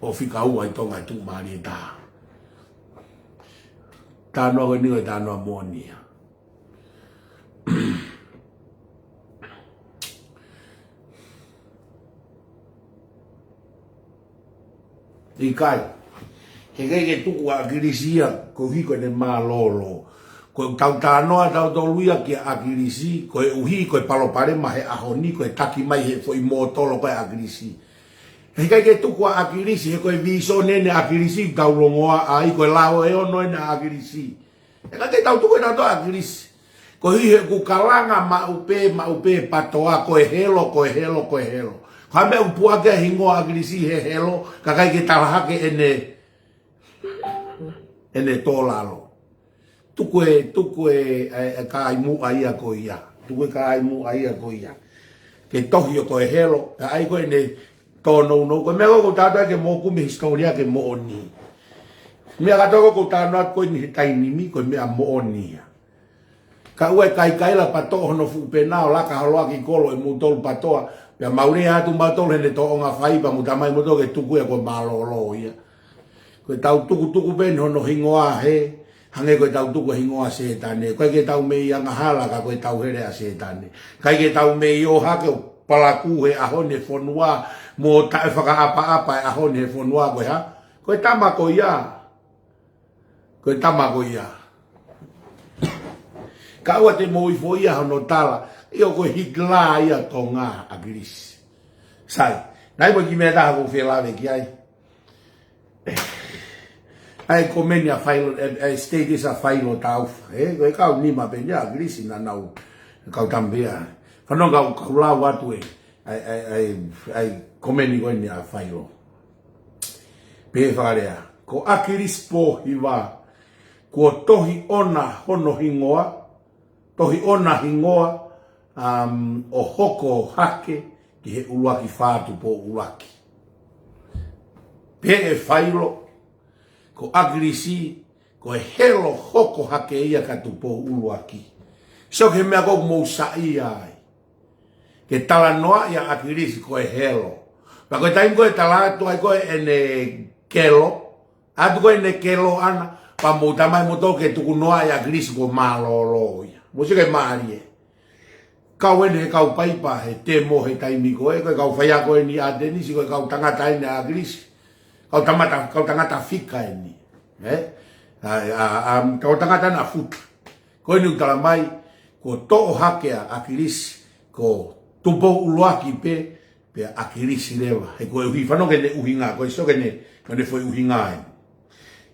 ʻO fika ua ʻi Tonga e tuʻumālie ʻe taha. Talanoa ko eni ko e talanoa moʻoni ia. ʻIkai. He ʻikai ke tuku ʻa ʻAkilisi ia, koeʻuhi ko ʻene mālōlō. Ko ʻetau talanoa tautolu ia kia ʻAkilisi, koeʻuhi ko e palopalema he ʻaho ni, ko e taki mai he foʻi mōtolo ko ē ʻa ʻAkilisi. He ʻikai ke tuku ʻa ʻAkilisi, he ko e vīsone eni ʻa ʻAkilisi, tau longoaʻa ai, ko e lao ʻe ono eni ʻa ʻAkilisi. He ʻikai ke tau tuku ʻe nautolu ʻa ʻAkilisi. Koeʻuhi he ʻoku kalanga maʻu pē, maʻu pē PATOA, ko e helo, ko e helo, ko e helo. Ko e meʻa ʻoku puʻaki ai e hingoa ʻo ʻAkilisi he helo, kae ʻikai ke tala hake ʻene, ʻene tō lalo. Tuku e, tuku e, e, e kāimuʻa ia ko ia. Tuku e kāimuʻa ia ko ia. Ke tohi ʻo ko e helo, ka ʻai ko ē ʻene tōnounou. Ko e meʻa ko ē ʻoku ou tala atu ke mou kumi e hisitōlia ke moʻoni. Meʻa kātoa ko ē ʻoku ou talanoa atu ko eni he taimi ni, ko e meʻa moʻoni ia. Ka ʻoua ʻe kaikaila PATOA hono fuʻu pena ʻo laka holo ʻaki kolo ʻe moutolu PATOA. Pea mau lea atu mautolu heʻene tōʻonga fai pea mou talamai moutolu ke tuku ia ko e mālōlō ia. Ko ʻetau tukutuku pē eni hono hingoa he, hangē ko ʻetau tuku e hingoa Sētane. ʻOku ʻikai ke tau meimei angahala ka ko ʻetau hele ʻa Sētane. ʻIkai ke tau meimei ō hake ʻo palakū he ʻaho ni e fonua, mo taʻefakaʻapaʻapa e ʻaho ni he fonua ko e hā. Ko e tama ko ia. Ko e tama ko ia. Ka ʻoua te mou ifo ia hono tala. ʻIo ko e Hitler ia Tonga ʻa ʻAkilisi. Sai. Naʻe ʻi ai mo e kiʻi meʻa ʻe taha ʻoku ou fie lave ki ai. ʻA e komeni ʻa Failo, ʻa e, ʻa e status ʻa Failo Taufa. Ē, ko e kau nima pē eni ʻa ʻAkilisi naʻa nau kau tama pē ia. Fanongo kau, kau lau atu e, ʻa e, ʻa e, ʻa e, ʻa e komeni ko eni ʻa Failo. Pehē fakalea. Ko ʻAkilisi Pōhiva, kuo tohi ʻona hono hingoa, tohi ʻona hingoa, um, ʻo hoko hake, ʻi he ʻuluaki fā, Tupou ʻUluaki. Pehē ʻe Failo, ko ʻAkilisi, ko e helo hoko hake ia kia Tupou ʻUluaki. Sio ki he meʻa ʻoku mou saiʻia ai. Ke talanoaʻi ʻa ʻAkilisi ko e helo. Pea ko e taimi ko ē ʻe tala atu ai ko ē ʻene kelo, ʻatu ko ē ʻene kelo ʻana, pea mou talamai ʻe moutolu ke tukunoaʻi ʻa ʻAkilisi kuo mālōlō ia. Mou sio ki he mālie. Kau eni he kau paipa he temo he taimi ko ē, ko e kau faiako eni ʻa ʻAtenisi, ko e kau tangata eni ʻa ʻAkilisi. Kau tangata, kau tangata fika eni. Ē? ʻA, ʻa, ʻa, kau tangata naʻa futa. Ko eni ʻoku talamai, kuo toʻo hake ʻa ʻAkilisi, ko Tupou ʻUluaki pē, pea ʻAkilisi leva. He koeʻuhi, fanongo ki heʻene ʻuhinga, ko e sio ki heʻene, ko ʻene foʻi ʻuhinga eni.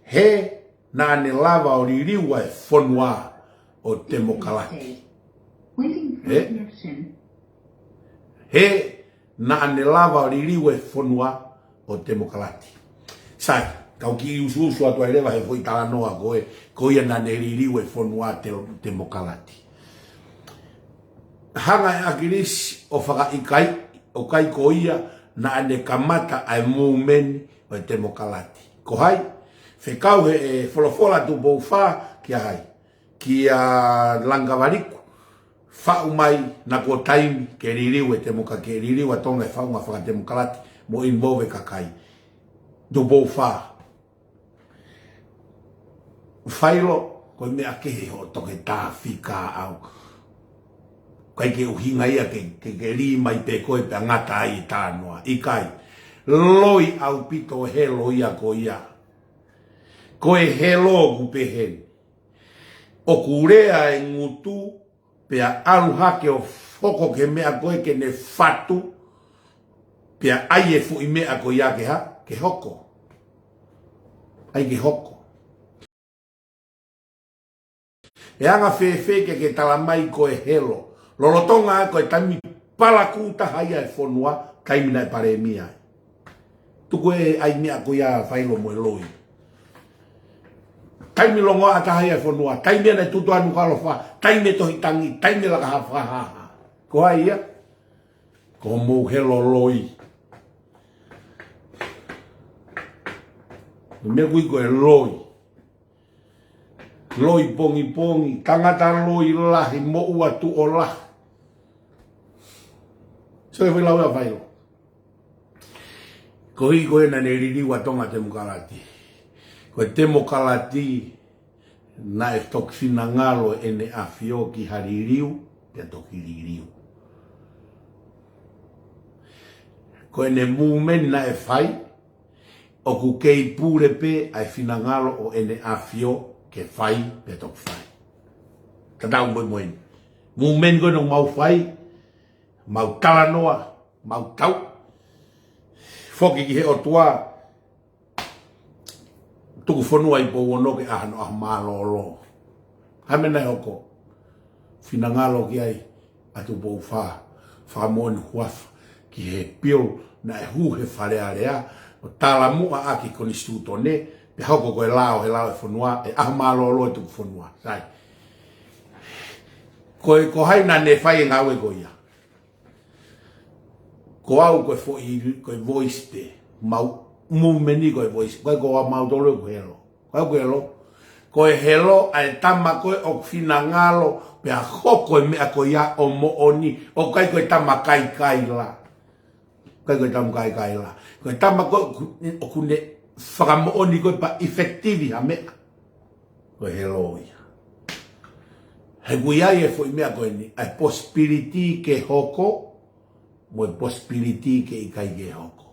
He naʻa ne lava ʻo liliu ʻa e fonua ʻo temokalati. Waiting for Ē? connection. He naʻa ne lava ʻo liliu e fonua ʻo temokalati. Sai, kau kiʻi usuusu atu ai leva he foʻi talanoa ko ē, ko ia naʻa ne liliu e fonua te-, temokalati. Hanga ʻe ʻAkilisi ʻo fakaʻikaiʻi, ʻoku ʻikai ko ia naʻa ne kamata ʻa e movement ʻo e temokalati. Ko hai? Fekau he ʻe folofola Tupou Fā kia hai? Kia Langavaliku. Faʻu mai naʻa kuo taimi ke liliu e temoka-, ke liliu ʻa Tonga e faʻunga fakatemokalati mo involve e kakai. Tupou Fā. Failo, ko e meʻa kehe hoʻo toketā fika ʻau. ʻIkai ke ʻuhinga ia ke, ke, ke lī mai pē koe pea ngata ai e talanoa. ʻIkai. Loi ʻaupito helo ia ko ia. Ko e helo ʻoku pehē ni. ʻOku lea e ngutu, pea ʻalu hake ʻo hoko ki he meʻa ko ē ke ne fatu, pea ʻai e foʻi meʻa ko ia ke hā, ke hoko. ʻAi ke hoko. ʻE anga fēfē ke ke talamai ko e helo. Lolotonga ko e taimi palakū taha ia e fonua, taimi naʻe palēmia ai. Tuku e ʻai meʻa ko ia Failo mo e loi. Taimi longoaʻa taha ia e fonua, taimi naʻe tutu ʻa Nukuʻalofa, taimi e tohi tangi, taimi e laka ha fakahaha. Ko hai ia? Ko mou helo loi. Meʻa kui ko e loi. Loi pongipongi, tangata loi lahi, moʻua tuʻo lahi. Sio ki he foʻi lau ʻa Failo. Koeʻuhi ko ē naʻa ne liliu ʻa Tonga temokalati. Ko e temokalati naʻe toki finangalo ʻEne ʻAfio ki ha liliu, pea toki liliu. Ko ʻene movement naʻe fai, ʻoku kei pule pē ʻa e finangalo ʻo ʻEne ʻAfio ke fai pea toki fai. Tatau mo e moʻoni. Movement ko ē naʻa mau fai, mau talanoa, mau tau. Foki ki he ʻOtua, tuku fonua ʻi Pouono ke ʻaho, ʻaho mālōlō. Hā e meʻa naʻe hoko? Finangalo ki ai ʻa Tupou Fā, fakamoʻoni huafa ki he pio naʻe hū he Fale Alea, ʻo talamuʻa ʻaki e konisitūtone, pea hoko ko e lao, he lao e fonua, ʻe ʻaho mālōlō e tuku fonua. Sai. Ko e, ko hai naʻa ne fai e ngāue ko ia? Ko au ko e foʻi, ko e voice pē. Mau movement ni ko e voice. Ko e ko au mautolu ko e helo. Ko au ko e helo. Ko e helo ʻa e tama ko ē ʻoku finangalo pea hoko e meʻa ko ia ʻo moʻoni. ʻOku ʻikai ko e tama kaikaila. ʻIkai ko e tama kaikaila. Ko e tama ko ē ʻoku, ʻoku ne fakamoʻoni ko ē pea effective ha meʻa. Ko e helo ia. He ʻoku ʻi ai e foʻi meʻa ko eni, ʻa e possibility ke hoko, mo e possibility ke ʻikai ke hoko.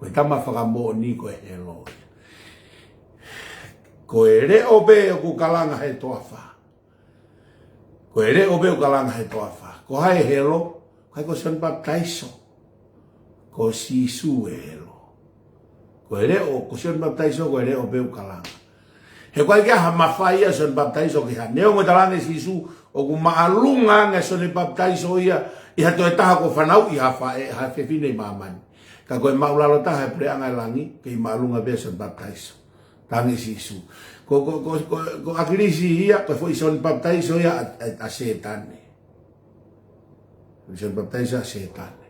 Ko e tama fakamoʻoni ko e helo ia. Ko e leʻo pē ʻoku kalanga he toafa. Ko e leʻo pē ʻoku kalanga he toafa. Ko hai e helo? Ko hai? Ko Sione Papitaiso. Ko Sīsū e helo. Ko e leʻo, ko Sione Papitaiso, ko e leʻo pē ʻoku kalanga. He ʻoku ʻikai ke ʻi ai ha mafai ʻa Sione Papitaiso ki ha. Neongo e talaange ʻe Sīsū, ʻoku māʻolunga ange ʻa Sione Papitaiso ia, ʻi ha toe taha kuo fanauʻi ha faʻē, ha fefine ʻi māmani. Ka ko e māʻulalo taha e puleʻanga ʻo e langi, kei māʻolunga pē ʻa Sione Papitaiso. Talaange ʻe Sīsū. Ko, ko, ko, ko, ko ʻAkilisi ia, ko e foʻi Sione Papitaiso ia ʻa, ʻa, ʻa Sētane. Sione Papitaiso ʻa Sētane.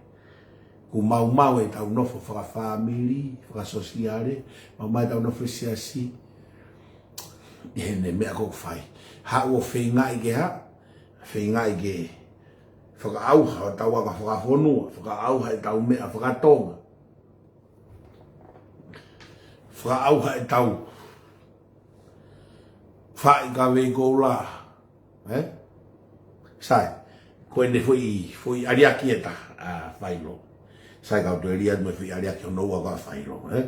ʻOku maumau ʻetau nofo fakafāmili, fakasōsiale, maumau ʻetau nofo siasi, ʻi heʻene meʻa ʻoku fai. Haʻu ʻo feingaʻi ke hā, feingaʻi ke fakaʻauha hotau anga fakafonua, fakaʻauha ʻetau meʻa fakatonga, fakaʻauha ʻetau faʻi kavei koula, ē? Sai, ko ʻene foʻi, foʻi ʻaliaki ʻe taha, ʻa Failo. Sai, kau toe lea atu mo e foʻi ʻaliaki hono ua ʻa Failo, ē?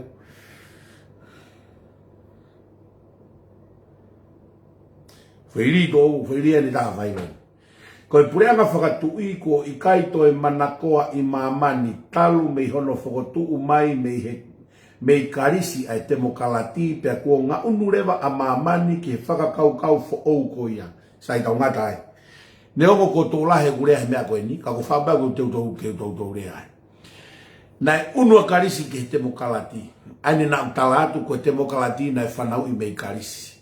Foʻi lea ʻoku, foʻi lea ʻe taha ʻa Failo. Ko e puleʻanga fakatuʻi kuo ʻikai toe manakoa ʻi māmani talu mei hono fokotuʻu mai mei he, mei Kalisi ʻa e temokalati, pea kuo ngaʻunu leva ʻa māmani ki he fakakaukau foʻou ko ia. Sai, tau ngata ai. Neongo ko e tokolahi ʻoku lea he meʻa ko eni, ka ko e fakaʻapaʻapa ko e teu tau, ke tau tau lea ai. Naʻe ʻunu ʻa Kalisi ki he temokalati. ʻA ia naʻa ku tala atu ko e temokalati naʻe fanauʻi mei Kalisi.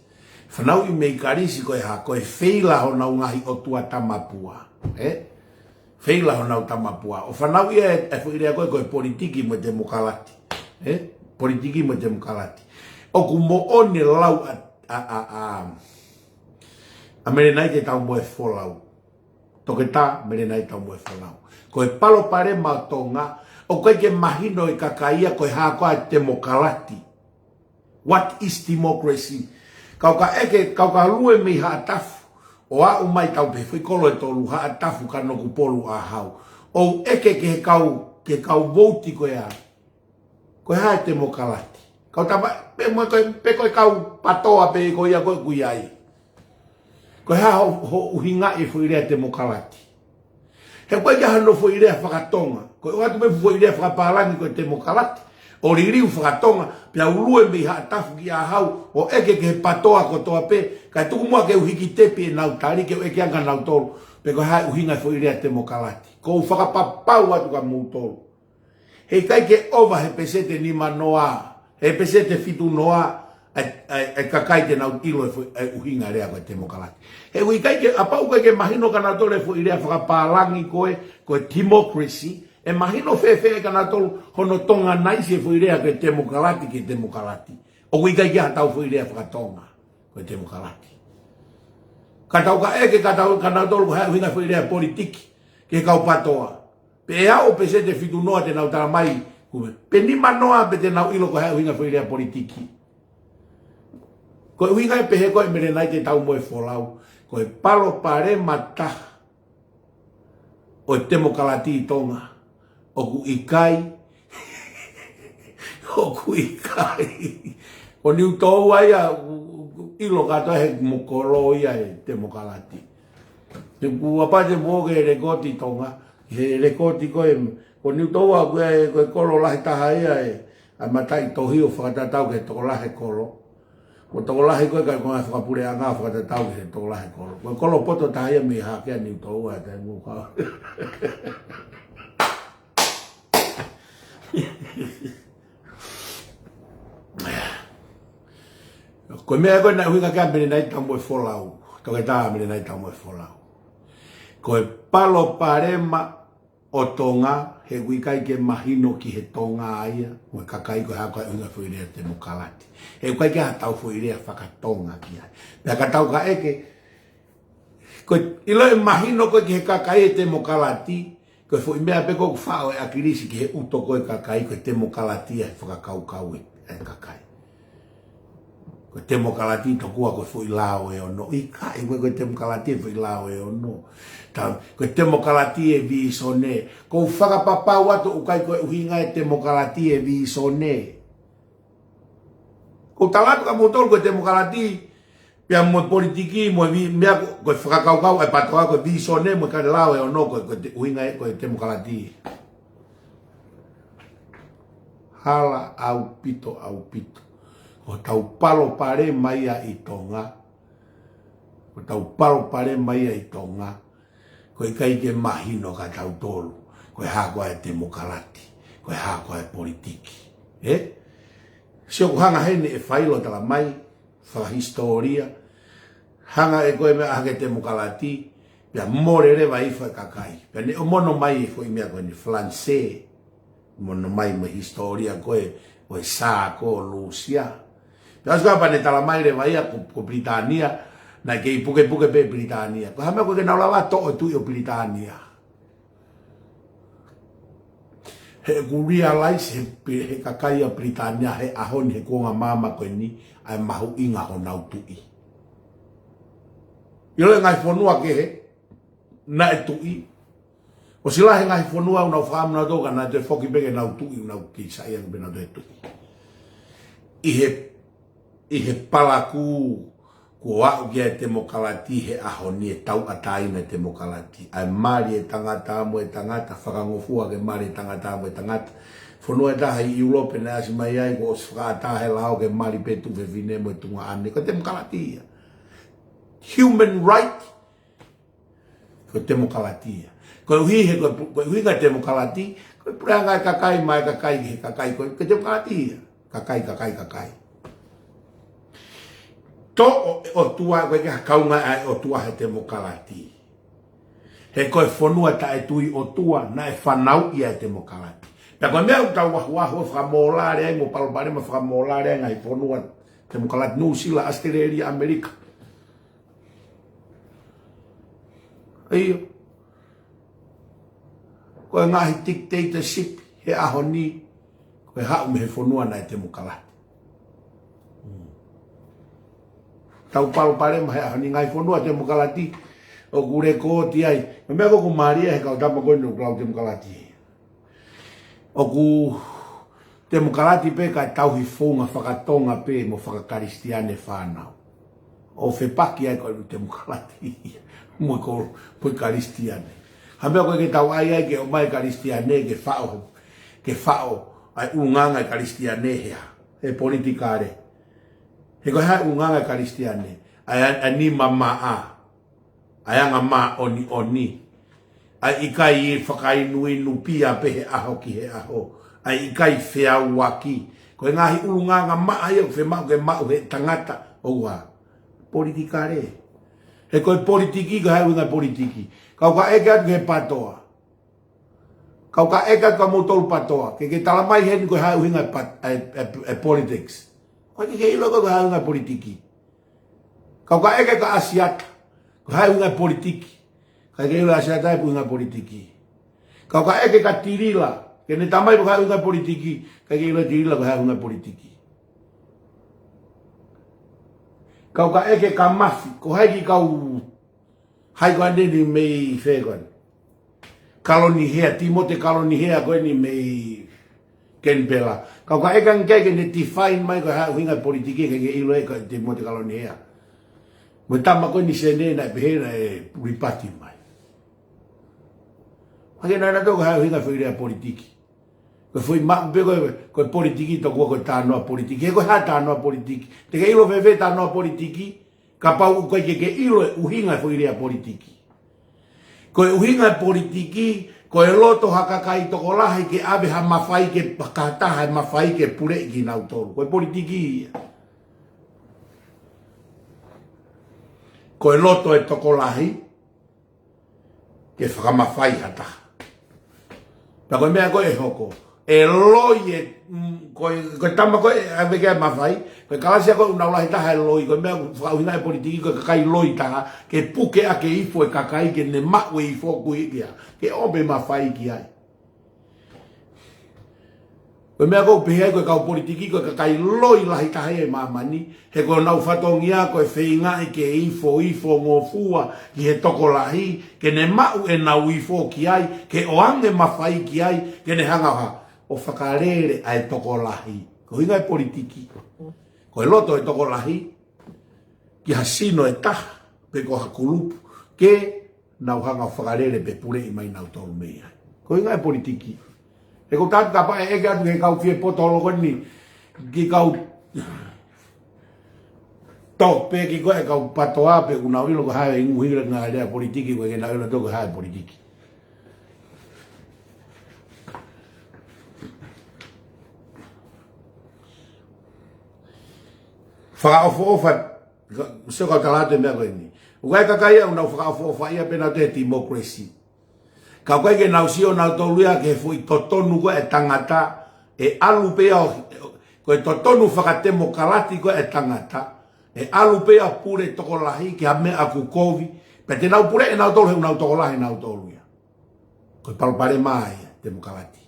Fanauʻi mei Kalisi ko e hā, ko e feila honau ngaahi ʻotua tamapua. Ē? Feila honau tamapua. ʻO fanauʻi e, e foʻi lea ko e, ko e politiki mo e temokalati. Ē? Politiki mo e temokalati. ʻOku moʻoni e lau ʻa, ʻa, ʻa, ʻa, ʻa Melenaite Taumoefolau. Toketā Melenaite Taumoefolau. Ko e palopalema ʻo Tonga, ʻoku ʻikai ke mahino ʻe he kakai ia ko e hā koā e temokalati. What is democracy? Kau ka ʻeke, kau ka lue mei Haʻatafu, ʻo aʻu mai tau pē foʻi kolo ʻe tolu, Haʻatafu, Kanokupolu, ʻAhau. ʻO ʻeke ki he kau, ki he kau vouti ko ia, ko e hā e temokalati. Kau tama, pe mo ko e, pe ko e kau PATOA pē ko ia ko ē ʻoku ʻi ai. Ko e hā ho, ho ʻuhinga e foʻi lea temokalati. He ʻoku ʻikai ke ʻi ai hano foʻi lea fakatonga. Ko e ʻoatu pē foʻi lea fakapālangi ko e temokalati. ʻO liliu fakatonga, pea u lue mei Haʻatafu ki ʻAhau, ʻo ʻeke ki he PATOA kotoa pē, kae tuku muʻa ke u hiki tepi ʻenau tali, ke u ʻeke ange kia nautolu, pe ko e hā e ʻuhinga e foʻi lea temokalati. ʻOku ou fakapapau atu kia moutolu. He ʻikai ke ʻova he peseti ʻe nima noa, he peseti ʻe fitu noa, ʻa e, ʻa e, ʻa e kakai te nau ʻilo e foʻi, ʻa e ʻuhinga e lea ko e temokalati. He ʻoku ʻikai ke, kapau ʻoku ʻikai ke mahino kia nautolu e foʻi lea fakapālangi ko e, ko e democracy, ʻe mahino fēfē kia nautolu hono Tonganaesi e foʻi lea ko e temokalati ki he temokalati. ʻOku ʻikai ke ʻi ai hatau foʻi lea fakatonga ko e temokalati. Ka tau ka ʻeke, ka tau, kia nautolu ko e hā e ʻuhinga e foʻi lea politiki, ki he kau PATOA. Pe ʻe aʻu peseti ʻe fitu noa te nau tala mai, kume, pe nima noa pē te nau ʻilo ko e hā e ʻuhinga e foʻi lea politiki. Ko e ʻuhinga ia e pehē ko ē ʻe Melenaite Taumoefolau, ko e palopalema taha ʻo e temokalati ʻi Tonga, ʻoku ʻikai, ʻoku ʻikai. Ko Niutōua ia, ʻilo kātoa he mo kolo ia e temokalati. Te kuo pau te mou ʻohake e lekooti Tonga, he lekooti ko ē, ko Niutōua ko e, ko e kolo lahi taha ia ē, ʻa e mataʻitohi ʻo fakatatau ki he tokolahi e kolo. Ko e tokolahi ko ē ka ko e ngaahi fakapuleʻanga ʻo fakatatau ki he tokolahi e kolo. Ko e kolo poto taha ia mei Haʻakea, Niutōua, ʻa e taimi ʻoku kau. Ko e meʻa ko ē naʻe ʻuhinga ki ai ʻa Melenaite Taumoefolau, Toketā Melenaite Taumoefolau. Ko e palopalema ʻo Tonga, he ʻoku ʻikai ke mahino ki he Tonga ia, mo e kakai ko e hā koā e ʻuhinga e foʻi lea temokalati. He ʻoku ʻikai ke ʻi ai hatau foʻi lea fakatonga ki ai. Pea ka tau ka ʻeke, ko e ʻilo ʻe mahino ko ē ki he kakai e temokalati, ko e foʻi meʻa pē ko ē ʻoku faʻo ʻe ʻAkilisi ki he ʻuto ko ē kakai, ko e temokalati ʻa e fakakaukau ʻa e kakai. Ko e temokalati tokua ko e foʻi lao ʻe ono. ʻIkai, ʻikai ko e temokalati e foʻi lao ʻe ono. Ta, ko e temokalati e vīsone. ʻOku ou fakapapau atu ʻoku ʻikai ko e ʻuhinga e temokalati e vīsone. ʻOku ou tala atu kia moutolu ko e temokalati, pea mo e politiki, mo e vī-, meʻa ko, ko e fakakaukau ʻa e PATOA ko e vīsone, mo e kale lao ʻe ono ko e, ko e te-, ʻuhinga e, ko e temokalati. Hala ʻaupito, ʻaupito. Ko hotau palopalema ia ʻi Tonga. Ko hotau palopalema ia ʻi Tonga. Ko e ʻikai ke mahino kia tautolu ko e hā koā e temokalati, ko e hā koā e politiki. Ē? Sio, ʻoku hanga heni ʻe Failo tala mai, fakahisitōlia, hanga ʻe koe meʻa hake temokalati, pea mole leva ʻi he kakai. Pea ne ʻomi mai e foʻi meʻa ko eni, Falanisē. Mo nau ʻomai mo e hisitōlia ko ē, ʻo e Sā ko ē ʻo Lūsia. Pea ʻosi ko ia pea ne talamai leva ia ko, ko Pilitānia, naʻe kei pukepuke pē Pilitānia. Ko e hā e meʻa ʻoku ʻikai ke nau lava ʻo toʻo e tuʻi ʻo Pilitānia? He ʻoku realize he, he kakai ʻa Pilitānia he ʻaho ni he kuonga māmani ko eni, ʻa e mahuʻinga honau tuʻi. ʻIlo e ngaahi fonua kehe naʻe tuʻi. ʻOsi lahi e ngaahi fonua ʻoku nau fakaʻamu nautolu ka naʻe toe foki pē ke nau tuʻi, ʻoku nau kei saiʻia ange pē ke nau toe tuʻi. ʻI he, ʻi he palakū kuo aʻu ki ai e temokalati he ʻaho ni, e tauʻatāina e temokalati. ʻA e mali e tangata mo e tangata, fakangofua ke mali e tangata mo e tangata. Fonua ʻe taha ʻi ʻIulope naʻe ʻasi mai ai kuo ʻosi fakaʻatā he lao ke mali pē tuofefine mo e tuongaʻane. Ko e temokalati ia. Human right. Ko e temokalati ia. Koeʻuhi he, ko e pu-, ko e ʻuhinga e temokalati, ko e puleʻanga e kakai maʻa e kakai ki he kakai, ko e, ko e temokalati ia. Kakai, kakai, kakai. Toʻo e ʻOtua, ʻoku ʻikai ke kaunga ʻa e ʻOtua he temokalati. He ko e fonua taʻetui ʻOtua, naʻe fanauʻi ʻa e temokalati. Pea ko e meʻa ʻoku tau ʻahuʻahu fakamōlale ai, mo palopalema fakamōlale ai e ngaahi fonua temokalati, Nuʻusila, ʻAositelēlia, ʻAmelika. ʻIo. Ko e ngaahi dictatorship he ʻaho ni, ko e haʻu mei he fonua naʻe temokalati. Tau palopalema he ʻaho ni ngaahi fonua temokalati, ʻoku lēkooti ai. Ko e meʻa ko ē ʻoku mālie he kau tama ko eni ʻoku lau temokalati. ʻOku temokalati pē kae tauhi founga fakatonga pē mo fakakalisitiane fānau. ʻO fepaki ai ko e temokalati ia mo e ko, mo e Kalisitiane. Hā e meʻa ʻoku ʻikai ke tau ʻai ai ke ʻomai e Kalisitiane ke faʻo, ke faʻo ʻa e ʻulungaanga e Kalisitiane he, he politikale. He ko e hā e ʻulungaanga e Kalisitiane? ʻA e, ʻa e nima maʻa. ʻA e anga māʻoniʻoni. ʻA e ʻikai fakainuinu pia pē he ʻaho ki he ʻaho. ʻA e ʻikai feʻauaki. Ko e ngaahi ʻulungaanga maʻa ia ʻoku fiemaʻu ke maʻu he tangata ʻoua. Politikale. He ko e politiki, ko e hā e ʻuhinga e politiki? Kau ka ʻeke atu ki he PATOA. Kau ka ʻeke atu kia moutolu PATOA. Ke ke talamai heni ko e hā e ʻuhinga e pat-, e, e, e politics. ʻOku ʻikai ke ke ʻilo ko e hā e ʻuhinga e politiki. Kau ka ʻeke kia ʻAsiata, ko e hā e ʻuhinga e politiki. ʻIkai ke ʻilo ʻe ʻAsiata e ʻuhinga e politiki. Kau ka ʻeke kia Tilila, ke ne talamai ko e hā e ʻuhinga e politiki, ʻikai ke ʻilo ʻe Tilila ko e hā e ʻuhinga e politiki. Kau ka ʻeke kia Mafi, ko hai ki kau hai ko eni mei fē ko eni. Kalonihea, Timote Kalonihea ko eni mei Kenipela. Kau ka ʻeke ange ke ne define mai ko e hā e ʻuhinga e politiki, ʻikai ke ʻilo ʻe Timote Kalonihea. Mo e tama ko eni Senē naʻe pehē naʻe ripati mai. ʻIkai ke nau ʻilo ʻe nautolu ko e hā e ʻuhinga e foʻi lea politiki. Ko e foʻi maʻu pē ko e, ko e politiki tokua ko e talanoa politiki. He ko e hā e talanoa politiki? Te ke ʻilo fēfē e talanoa politiki? Kapau ʻoku ʻikai ke ke ʻilo e ʻuhinga e foʻi lea politiki. Ko e ʻuhinga e politiki, ko e loto ha kakai tokolahi ke ʻave ha mafai ke, ha taha e mafai ke puleʻi kinautolu. Ko e politiki ia. Ko e loto e tokolahi ke fakamafai ha taha. Pea ko e meʻa ko ē ʻe hoko, ʻe loi e, mm, ko e, ko e tama ko ē ʻe ʻave ki ai e mafai, ko e kalasia ko ē ʻoku nau lahi taha e loi, ko e meʻa ʻoku fakaʻuhinga e politiki ko e kakai loi taha, ke puke ʻaki e ifo e kakai ke ne maʻu e ifo ʻoku ʻi ai, ke ʻomi e mafai ki ai. Ko e meʻa ʻoku pehē ai ko e kau politiki ko e kakai loi lahi taha ʻi māmani, he ko honau fatongia ko e feingaʻi ke ifoifongofua ki he tokolahi, ke ne maʻu ʻenau ifo ki ai, ke ʻoange mafai ki ai, ke ne hanga ʻo hā, ʻo fakalele ʻa e tokolahi. Ko e ʻuhinga e politiki. Ko e loto e tokolahi, ki ha sino ʻe taha, pe ko ha kulupu, ke nau hanga ʻo fakalele pe puleʻi mai nautolu mei ai. Ko e ʻuhinga e politiki. He ko tatu kapau ʻe ʻeke atu ki he kau fie poto holo ko eni, ki he kau tō pē ki he kau PATOA pe ʻoku nau ʻilo ko e hā e ʻuhinga e ngaahi lea politiki, ʻoku ʻikai ke nau ʻilo nautolu ko e hā e politiki. Fakaʻofoʻofa, ka, sio kau tala atu e meʻa ko eni. ʻOku ʻi ai e kakai ia ʻoku nau fakaʻofoʻofaʻia pē nautolu he democracy. Ka ʻoku ʻikai ke nau sio nautolu ia ki he foʻi totonu ko ē ʻa e tangata, ʻe ʻalu pē ia ʻo, ko e totonu fakatemokalati ko ē ʻa e tangata, ʻe ʻalu pē ia ʻo pule tokolahi ki ha meʻa ʻoku kovi, pea te nau puleʻi nautolu he ʻoku nau tokolahi nautolu ia. Ko e palopalema ia ʻa e temokalati.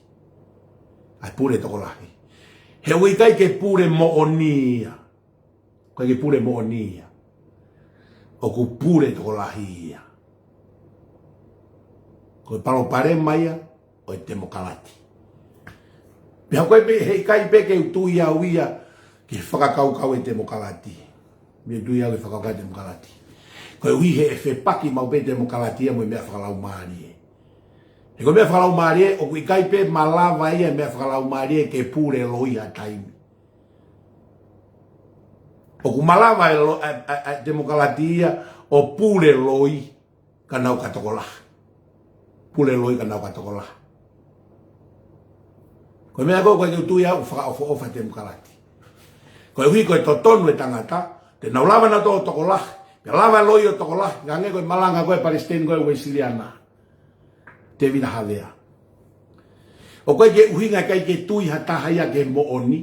ʻA e pule tokolahi. He ʻoku ʻikai ke pule moʻoni ia. ʻOku ʻikai ke pule moʻoni ia. ʻOku pule tokolahi ia. Ko e palopalema ia ʻo e temokalati. Pea ko e pē, heʻikai pē ke u tui au ia ki he fakakaukau ʻa e temokalati. Mei tui au ki he fakakaukau ʻa e temokalati. Koeʻuhi he ʻe fepaki maʻu pē temokalati ia mo e meʻa fakalaumālie. He ko e meʻa fakalaumālie, ʻoku ʻikai pē malava ia meʻa fakalaumālie ke pule loi ha taimi. ʻOku malava e lo-, ʻa, ʻa, ʻa e temokalati ia ʻo pule loi ka nau ka tokolahi. Pule loi ka nau ka tokolahi. Ko e meʻa ko ē ʻoku ʻikai ke u tui au ʻoku fakaʻofoʻofa ʻa e temokalati. Koeʻuhi ko e totonu ʻa e tangata, te nau lava nautolu ʻo tokolahi, pea lava e loi ʻo tokolahi, hangē ko e malanga ko ē ʻa e palesiteni ko ē Uēsiliana, Tēvita Havea. ʻOku ʻikai ke ʻuhinga ʻikai ke tui ha taha ia ki he moʻoni,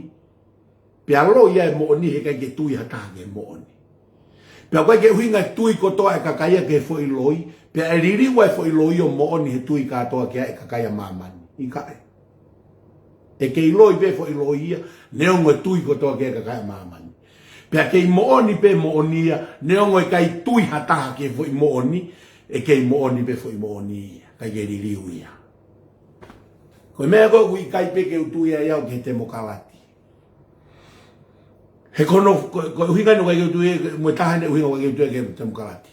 pea loi ia ʻa e moʻoni heʻikai ke tui ha taha ki he moʻoni. Pea ʻoku ʻikai ke ʻuhinga e tui kotoa ʻa e kakai ia ki he foʻi loi, pea ʻe liliu ʻa e foʻi loi ʻo moʻoni he tui kātoa ki ai ʻa e kakai ʻa māmani. ʻIkai. ʻE kei loi pē foʻi loi ia, neongo e tui kotoa ki ai ʻa e kakai ʻa māmani. Pea kei moʻoni pē moʻoni ia, neongo ʻikai tui ha taha ki he foʻi moʻoni, ʻe kei moʻoni pē foʻi moʻoni ia, ʻikai ke liliu ia. Ko e meʻa ko ē ʻoku ʻikai pē ke u tui ai au ki he temokalati. He ko hono, ko, ko e ʻuhinga ʻoku ʻikai ke u tui, mo e taha ʻene ʻuhinga ʻoku ʻikai ke u tui ki he temokalati.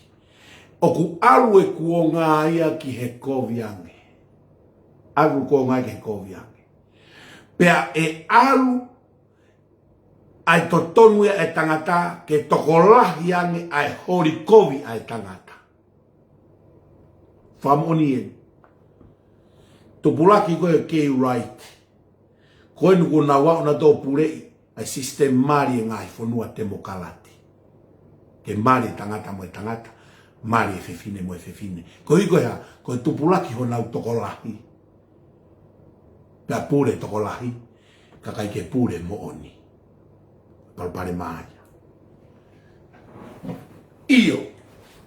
ʻOku ʻalu e kuonga ia ki he kovi ange. ʻAlu kuonga ki he kovi ange. Pea ʻe ʻalu ʻa e totonu ia ʻa e tangata ke tokolahi ange ʻa e holi kovi ʻa e tangata. Fakamoʻoni eni. Tupulaki ko ē Gay Rights. Ko eni kuo nau aʻu nautolu ʻo puleʻi ʻa e sisitemi mali ʻa e ngaahi fonua temokalati. Ke mali e tangata mo e tangata, mali e fefine mo e fefine. Koeʻuhi ko e hā, ko e tupulaki honau tokolahi. Pea pule tokolahi, ka ʻikai ke pule moʻoni. Palopalema ia. ʻIo,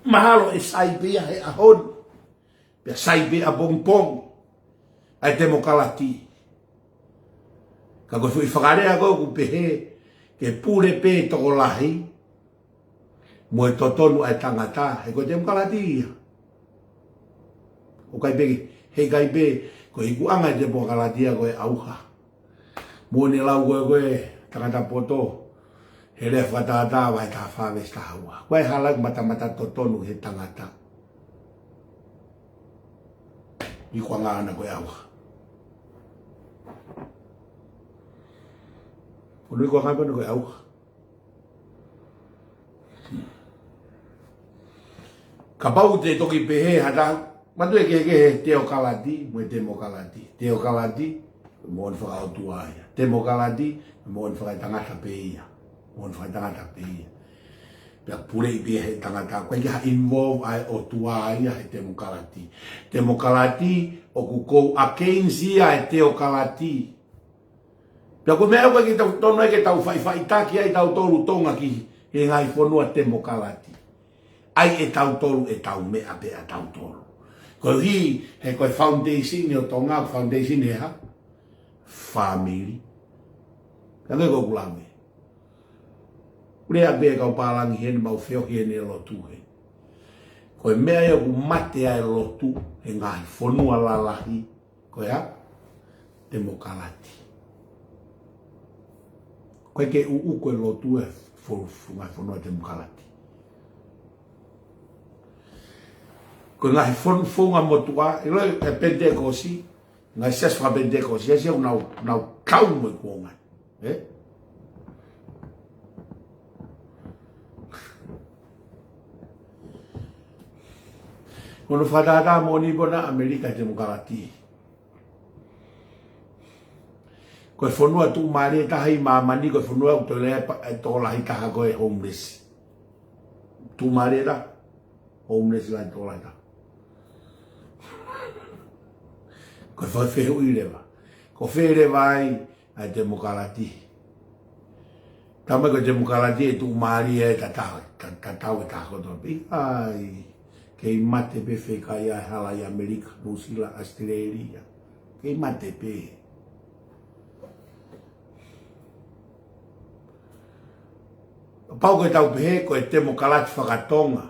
mahalo ʻe sai pē ia he ʻaho ni. Pea sai pē ʻapongipongi ʻa e temokalati. Ka ko e foʻi fakalea ko ē ʻoku pehē ke pule pē tokolahi mo e totonu ʻa e tangata, he ko e temokalati ia. ʻOku ʻikai pē, heʻikai pē, ko e ikuʻanga ʻo e temokalati ia ko e ʻauha. Mo ʻene lau ko ē ko ē tangata poto, he lea fakatātā vahe taha fā veesi taha ua. Ko e hala ʻoku matamata totonu he tangata. Ikuʻanga ʻana ko e ʻauha. Ko hono ikuʻanga pē ʻana ko e ʻauha. Kapau te toki pehē ha taha, matu e kehekehe teokalati mo e temokalati. Teokalati, moʻoni fakaʻotua ia. Temokalati, moʻoni fakaetangata pē ia. Moʻoni fakaetangata pē ia. Pea puleʻi pē ia he tangata. ʻOku ʻikai ke ha involve ʻa e ʻOtua ia he temokalati. Temokalati, ʻoku kou against ia e teokalati. Pea ko e meʻa ʻoku ʻikai ke tau tonu ai ke tau faʻifaʻitaki ai tautolu Tonga ki he ngaahi fonua temokalati. ʻAi ʻe tautolu ʻetau meʻa pē ʻa tautolu. Koeʻuhi, he ko e foundation ʻo Tonga, foundation he hā? Family. Ka ngai ko ʻeku lave. Lea pē kau pālangi heni mau feohi heni e lotu heni. Ko e meʻa ia ʻoku mate ai e lotu, he ngaahi fonua lalahi, ko e hā? Temokalati. ʻOku ʻikai ke ʻuʻu ko e lotu he fo-, fo-, ngaahi fonua temokalati. Ko e ngaahi fo-, fonua motuʻa, ʻi loto e Penitekosi, ngaahi siasi fakapenitekosi, siasi ʻoku nau, nau kau mo e kuonga. Ē? Ko hono fakatātā moʻoni pē ʻa ʻAmelika temokalati. Ko e fonua tuʻumālie taha ʻi māmani, ko e fonua ʻoku tolea pa-, e tokolahi taha ko e homeless. Tuʻumālie taha, homeless lahi tokolahi taha. Ko e fakafehuʻi leva. Ko fē leva ai ʻa e temokalati? Talamai ko e temokalati ʻe tuʻumālie ai e tatau, ta-, tatau e taha kotoa pē. ʻIkai, kei mate pē fē kai ʻa e hala ʻi ʻAmelika, Nuʻusila, ʻAositelēlia. Kei mate pē. Pau ke tau pehē ko e temokalati fakatonga.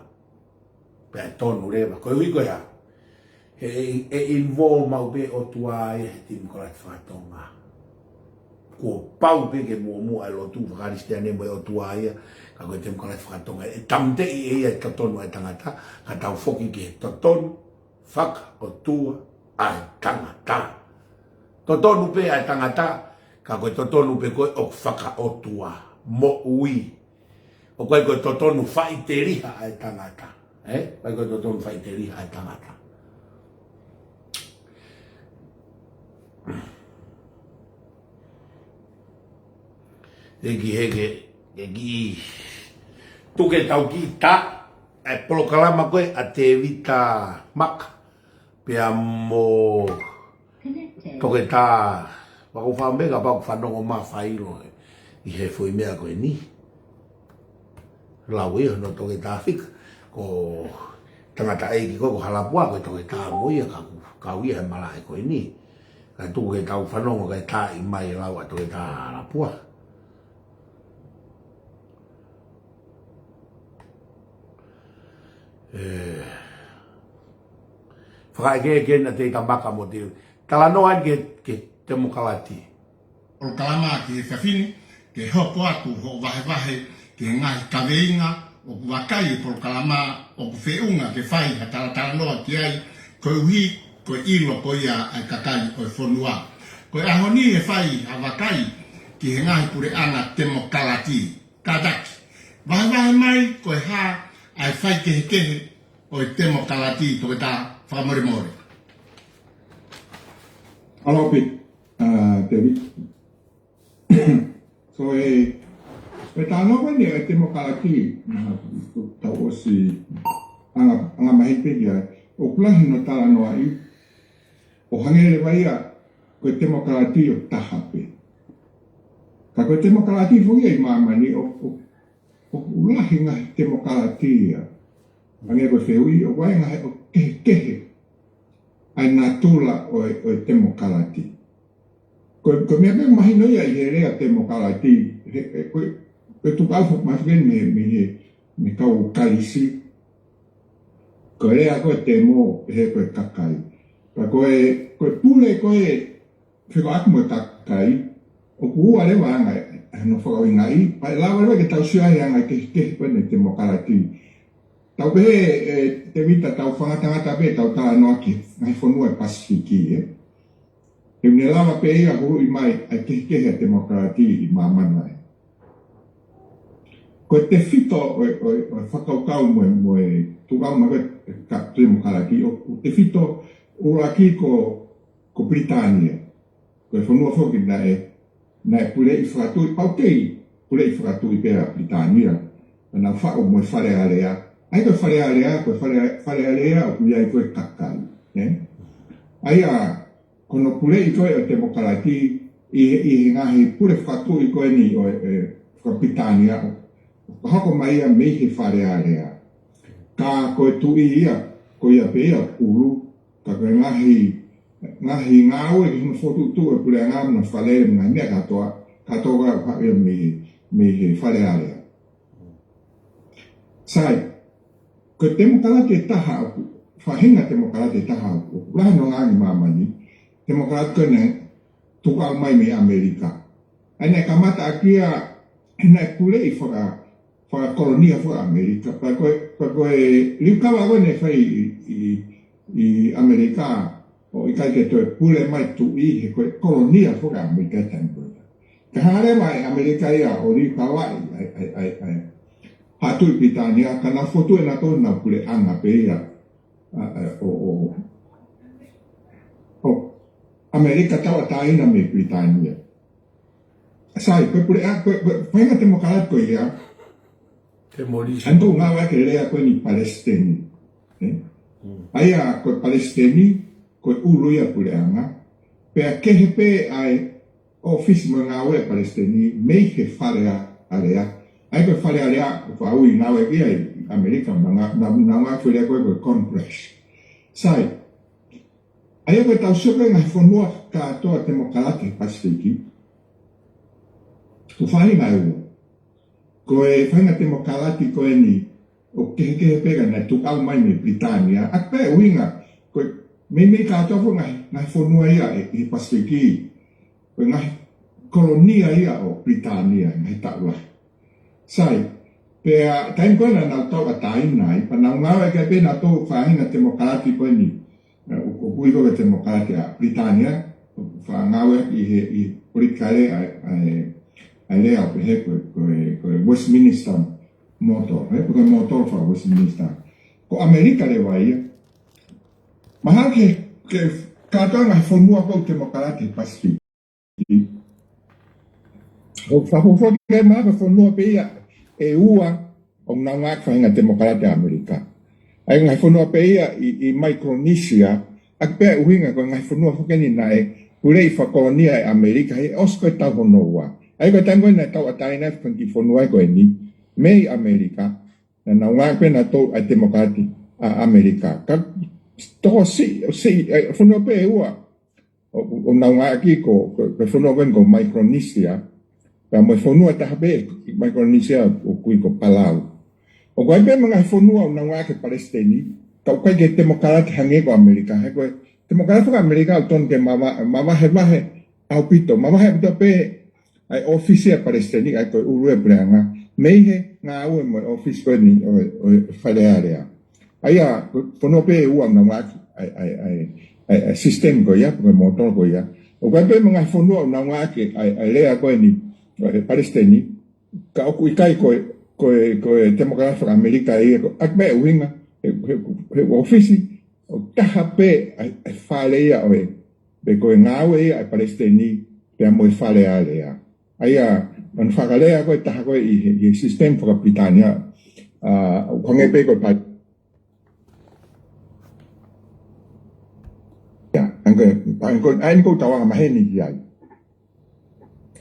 Pea tonu leva. Koeʻuhi ko e hā? ʻE, ʻe, ʻe involve maʻu pē ʻOtua ia he temokalati fakatonga. Kuo pau pē ke muʻomuʻa e lotu fakakalisitiane mo e ʻOtua ia, ka ko e temokalati fakatonga. ʻE tāmateʻi ʻe ia e totonu ʻa e tangata, ka tau foki ki he totonu fakaʻotua ʻa e tangata. Totonu pē ʻa e tangata, ka ko e totonu pē ko ē ʻoku fakaʻotua, moʻui. ʻOku ʻikai ko e totonu faʻiteliha ʻa e tangata. Ē? ʻIkai ko e totonu faʻiteliha ʻa e tangata. ʻE ki he ke, ke ki tuku ke tau kiʻi tā e polokalama ko ē ʻa Tēvita Maka. Pea mo Toketā Vakaufaʻameka, pea ʻoku fanongo mai failo ʻi he foʻi meʻa ko eni. Lau ia hono Toketā Fika, ko e tangataʻeiki ko ē ko Halapua, ko e toketā mo ia ka ʻoku kau ia he malaʻe ko eni. Ka tuku ke tau fanongo kae tā mai e lau ʻa Toketā Halapua. ʻE, fakaʻekeʻeke ʻa Tēvita Maka mo te talanoa ki he, ki he temokalati. Polokalama ki he efiafi ni, ke hoko atu hoʻo vahevahe ki he ngaahi kaveinga ʻoku vakai e polokalama ʻoku feʻunga ke fai ha talatalanoa ki ai, koeʻuhi ko e ʻilo ko ia ʻa e kakai ʻo e fonua. Ko e ʻaho ni ʻe fai ha vakai ki he ngaahi puleʻanga temokalati. Kātaki, vahevahe mai ko e hā ʻa e faikehekehe ʻo e temokalati, Toketā, fakamolemole. Aloha pē, ʻa, Tēvita. So e, e talanoa ko eni ʻo e temokalati, ʻa, tau ʻosi anga, anga maheni pē ki ai. ʻOku lahi hono talanoaʻi, ʻo hangē leva ia ko e temokalati ʻoku taha pē. Ka ko e temokalati foki ia ʻi māmani ʻo, ʻo, ʻoku lahi ngaahi temokalati ia. Hangē ko e fehuʻi, ʻoku ʻi ai e ngaahi ʻoku kehekehe ʻa e natula ʻo e, ʻo e temokalati. Ko, ko e meʻa pē mahino ia ʻi he lea temokalati, he, he, ko e, ko e tuku ʻa e foʻi mafu eni mei he, mei he, mei he kau Kalisi. Ko e lea ko e temo, he ko e kakai. Ka ko e, ko e pule ko e fekauʻaki mo e kakai, ʻoku ua leva anga ʻe, ʻe hono fakaʻuhingaʻi, pea ʻe lava leva ke tau sio ai anga kehekehe ko eni e temokalati. Tau pehē, ʻe, Tēvita, tau fakangatangata pē, tau talanoa ki he ngaahi fonua ʻi he Pasifiki, ē. He ʻoku ne lava pē ia ʻo huluʻi mai ʻa e kehekehe ʻa e temokalati ʻi māmani. Ko e tefito ʻo e, ʻo e, ʻo e fakakaukau mo e, mo e tuʻu mai ko ē ʻa e temokalati ʻo, ʻo tefito ʻuluaki ko, ko Pilitānia. Ko e fonua foki naʻe, naʻe puleʻi fakatuʻi, pau kei puleʻi fakatuʻi pē ʻa Pilitānia. Naʻa nau faʻu mo e Fale Alea. ʻA ia ko e Fale Alea, ko e Fale, Fale Alea ʻoku ʻi ai ko e kakai, ē? ʻA ia, ko hono puleʻi ko ē ʻo e temokalati ʻi he, ʻi he ngaahi pule fakatuʻi ko eni ʻo e, e, faka-Pilitānia ʻo, ʻo ka hoko mai ia mei he Fale Alea. Ka ko e tuʻi ia, ko ia pē ia ʻoku ʻulu, ka ko e ngaahi, ngaahi ngāue ki hono fokotuʻutuʻu e puleʻanga mo e fale mo e ngaahi meʻa kātoa, kātoa ʻoku haʻu ia mei, mei he Fale Alea. Sai, ko e temokalati ʻe taha ʻoku, faʻahinga temokalati ʻe taha ʻoku, ʻoku lahi hono ngāueʻi ʻi māmani, temokalati ko eni naʻe tuku mai mei ʻAmelika. ʻA ia naʻe kamata ʻaki ia, he naʻe puleʻi faka, fakakolonia faka-ʻAmelika. Pea ko e, pea ko e liukava ko ē naʻe fai ʻi, ʻi, ʻi ʻAmelika, ʻo ʻikai ke toe pule mai tuʻi he ko e kolonia faka-ʻAmelika he taimi ko ia. Ka hanga leva ʻe ʻAmelika ia ʻo liukavaʻi ʻa e, ʻa e, ʻa e, ʻa e, ʻa e haʻa tuʻi Pilitānia, ka nau fokotuʻu ʻenautolu honau puleʻanga pē ia, ʻa, ʻa, ʻo, ʻo, ʻo ʻAmelika tauʻatāina mei Pilitānia. Sai, ko e puleʻanga, ko e, ko e faʻahinga temokalati ko ia. Demolition. ʻA ia ʻoku ngāueʻaki e lea ko eni Palesiteni. Ē? Mm. ʻA ia ko e Palesiteni, ko e ʻulu ia ʻo e puleʻanga, pea kehe pē ʻa e ʻōfisi mo e ngāue ʻa e palesiteni mei he Fale Alea. ʻA ia ko e Fale Alea, ʻoku faʻa ui ngāueʻaki ia ʻi ʻAmelika, mo e ngā-, nau, nau ngāue fili ko ē ko e Congress. Sai, ʻa ia ko e tau sio ki he ngaahi fonua kātoa temokalati he Pasifiki, ʻoku faʻahinga ʻe ua. Ko e faʻahinga temokalati ko eni, ʻoku kehekehe pē ka naʻe tuʻu mai mei Pilitānia. ʻA ia pē ʻuhinga, ko e meimei kātoa foki ngaahi, ngaahi fonua ia ʻi, ʻi he Pasifiki, ko e ngaahi kolonia ia ʻo Pilitānia, ngaahi taʻu lahi. Sai, pea taimi ko ē naʻa nau tauʻatāina ai, pea nau ngāueʻaki pē nautolu faʻahinga temokalati ko eni, ʻa, ʻo, ʻoku ui ko e temokalati ʻa Pilitānia, faʻa ngāueʻaki ʻi he, ʻi he politikale ʻa, ʻa e, ʻa e lea ʻo pehē ko e, ko e, ko e Westminster model, ē, ko e model faka-Westminster. Ko ʻAmelika leva ia. Mahalo ke, ke kātoa ngaahi fonua ko ē temokalati he Pasifiki. ʻOku faʻa hoko foki ke mahalo ko e fonua pē ia ʻe ua ʻoku nau ngāueʻaki faʻahinga temokalati ʻa ʻAmelika. ʻA ia ngaahi fonua pē ia ʻi, ʻi Micronesia, ʻa ia pē ʻuhinga ko e ngaahi fonua foki eni naʻe puleʻi fakakolonia ʻe ʻAmelika, he ʻosi ko ē taʻu hono ua. ʻA ia ko e taimi ko ē naʻe tauʻatāina ai e fanga kiʻi fonua ko eni mei ʻAmelika, naʻa nau ngāueʻaki pē nautolu ʻa e temokalati ʻa ʻAmelika. Ka tokosiʻi, siʻi, ʻa e fonua pē ʻe ua ʻo, ʻo nau ngāueʻaki ko, ko, ko e fonua ko eni ko Micronesia, pea mo e fonua ʻe taha pē ʻi Micronesia ʻoku ui ko Palau. ʻOku ʻi ai pē mo e ngaahi fonua ʻoku nau ngāueʻaki e palesiteni, ka ʻoku ʻikai ke temokalati hangē ko ʻAmelika. He ko e temokalati faka-ʻAmelika ʻoku totonu ke mava-, mavahevahe ʻaupito, mavahe ʻaupito pē ʻa e ʻōfisi ʻa e palesiteni, ʻa ia ko e ʻulu ia ʻo e puleʻanga, mei he ngāue mo e ʻōfisi ko eni ʻo, ʻo e Fale Alea. ʻA ia, ko e fonua pē ʻe ua ʻoku nau ngāueʻaki ʻa e, ʻa e, ʻa e, ʻa e, ʻa e system ko ia, ko e model ko ia. ʻOku ʻi ai pē mo e ngaahi fonua ʻoku nau ngāueʻaki ʻa e, ʻa e lea ko eni ʻo e palesiteni, ka ʻoku ʻikai ko e, ko e, ko e temokalati faka-ʻAmelika ia, ko e ʻa ia pē ʻuhinga, he, he, he ʻōfisi ʻoku taha pē ʻa e, ʻa e fale ia ʻo e, pe ko e ngāue ia ʻa e palesiteni pea mo e Fale Alea. ʻA ia, ʻoku fakalea ko ē ʻe taha ko ē ʻi he, ʻi he system faka-Pilitānia, ʻa, ʻoku hangē pē ko e pa-, ia, hangē, hangē ko, ʻa eni ʻoku ou tauange maheni ki ai.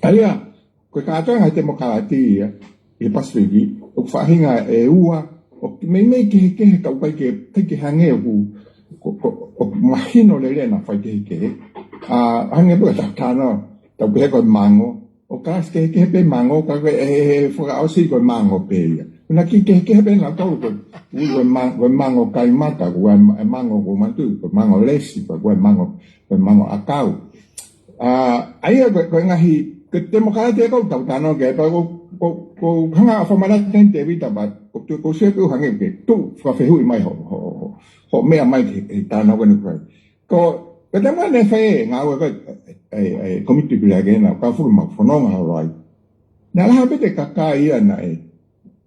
ʻA ia, ko e kātoa ngaahi temokalati ia ʻi he Pasifiki, ʻoku faʻahinga ʻe ua, ʻoku meimei kehekehe ka ʻoku ʻikai ke, ʻikai ke hangē ʻoku, ko, ko, ʻoku mahino lelei naʻa faikehekehe. ʻA, hangē pē ko e tau talanoa, tau pehē ko e mango, ʻoku kalasi kehekehe pē mango, ka ko e, ʻe, ʻe, ʻe fakaʻosi ko e mango pē ia. Naʻe kiʻi kehekehe pē nautolu ko e, ui ko e ma-, ko e mango kaimata, ko e ma-, e mango ko Matu, ko e mango lesi, ko e, ko e mango, ko e mango ʻakau. ʻA, ʻa ia ko e, ko e ngaahi, ko e temokalati ʻoku tau talanoa ki ai, pea ʻoku, ʻoku, ʻoku hanga ʻo fakamanatu ʻe Tēvita pea, ʻoku, ʻoku ou sio pē ʻoku hangē ʻoku ke tuʻu fakafehuʻi mai hoʻo, hoʻo, hoʻo, hoʻo meʻa mai ki he, he talanoa ko eni ʻoku fai. Ko, ko e taimi naʻe fai e ngāue ko ē ʻa e, ʻa e, ʻa e Kōmiti Tuʻipelehake naʻa ku kau fulu mau fononga holo ai. Naʻe lahi pē e kakai ia naʻe,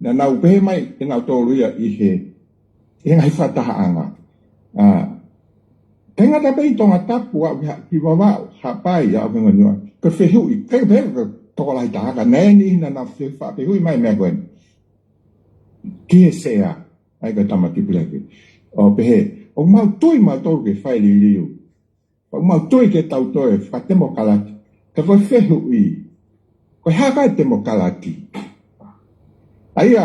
naʻa nau pehē mai ʻe nautolu ia ʻi he, ʻi he ngaahi fakatahaʻanga. ʻA, ʻikai ngata pē ʻi Tongatapu, aʻu ki ha-, ki Vavaʻu, Haʻapai, aʻu ki Nganuʻu. Ko e fehuʻi, ʻikai pē ko e tokolahi taha, ka naʻe ʻi ai e niʻihi naʻa nau fe-, fakafehuʻi mai e meʻa ko eni ki he Sea, ʻa ia ko e Tama Tuʻipelehake. ʻO pehē, ʻoku mau tui mautolu ke fai liliu. ʻOku mau tui ke tau toe fakatemokalati. Ka ko e fehuʻi, ko e hā koā e temokalati? ʻA ia,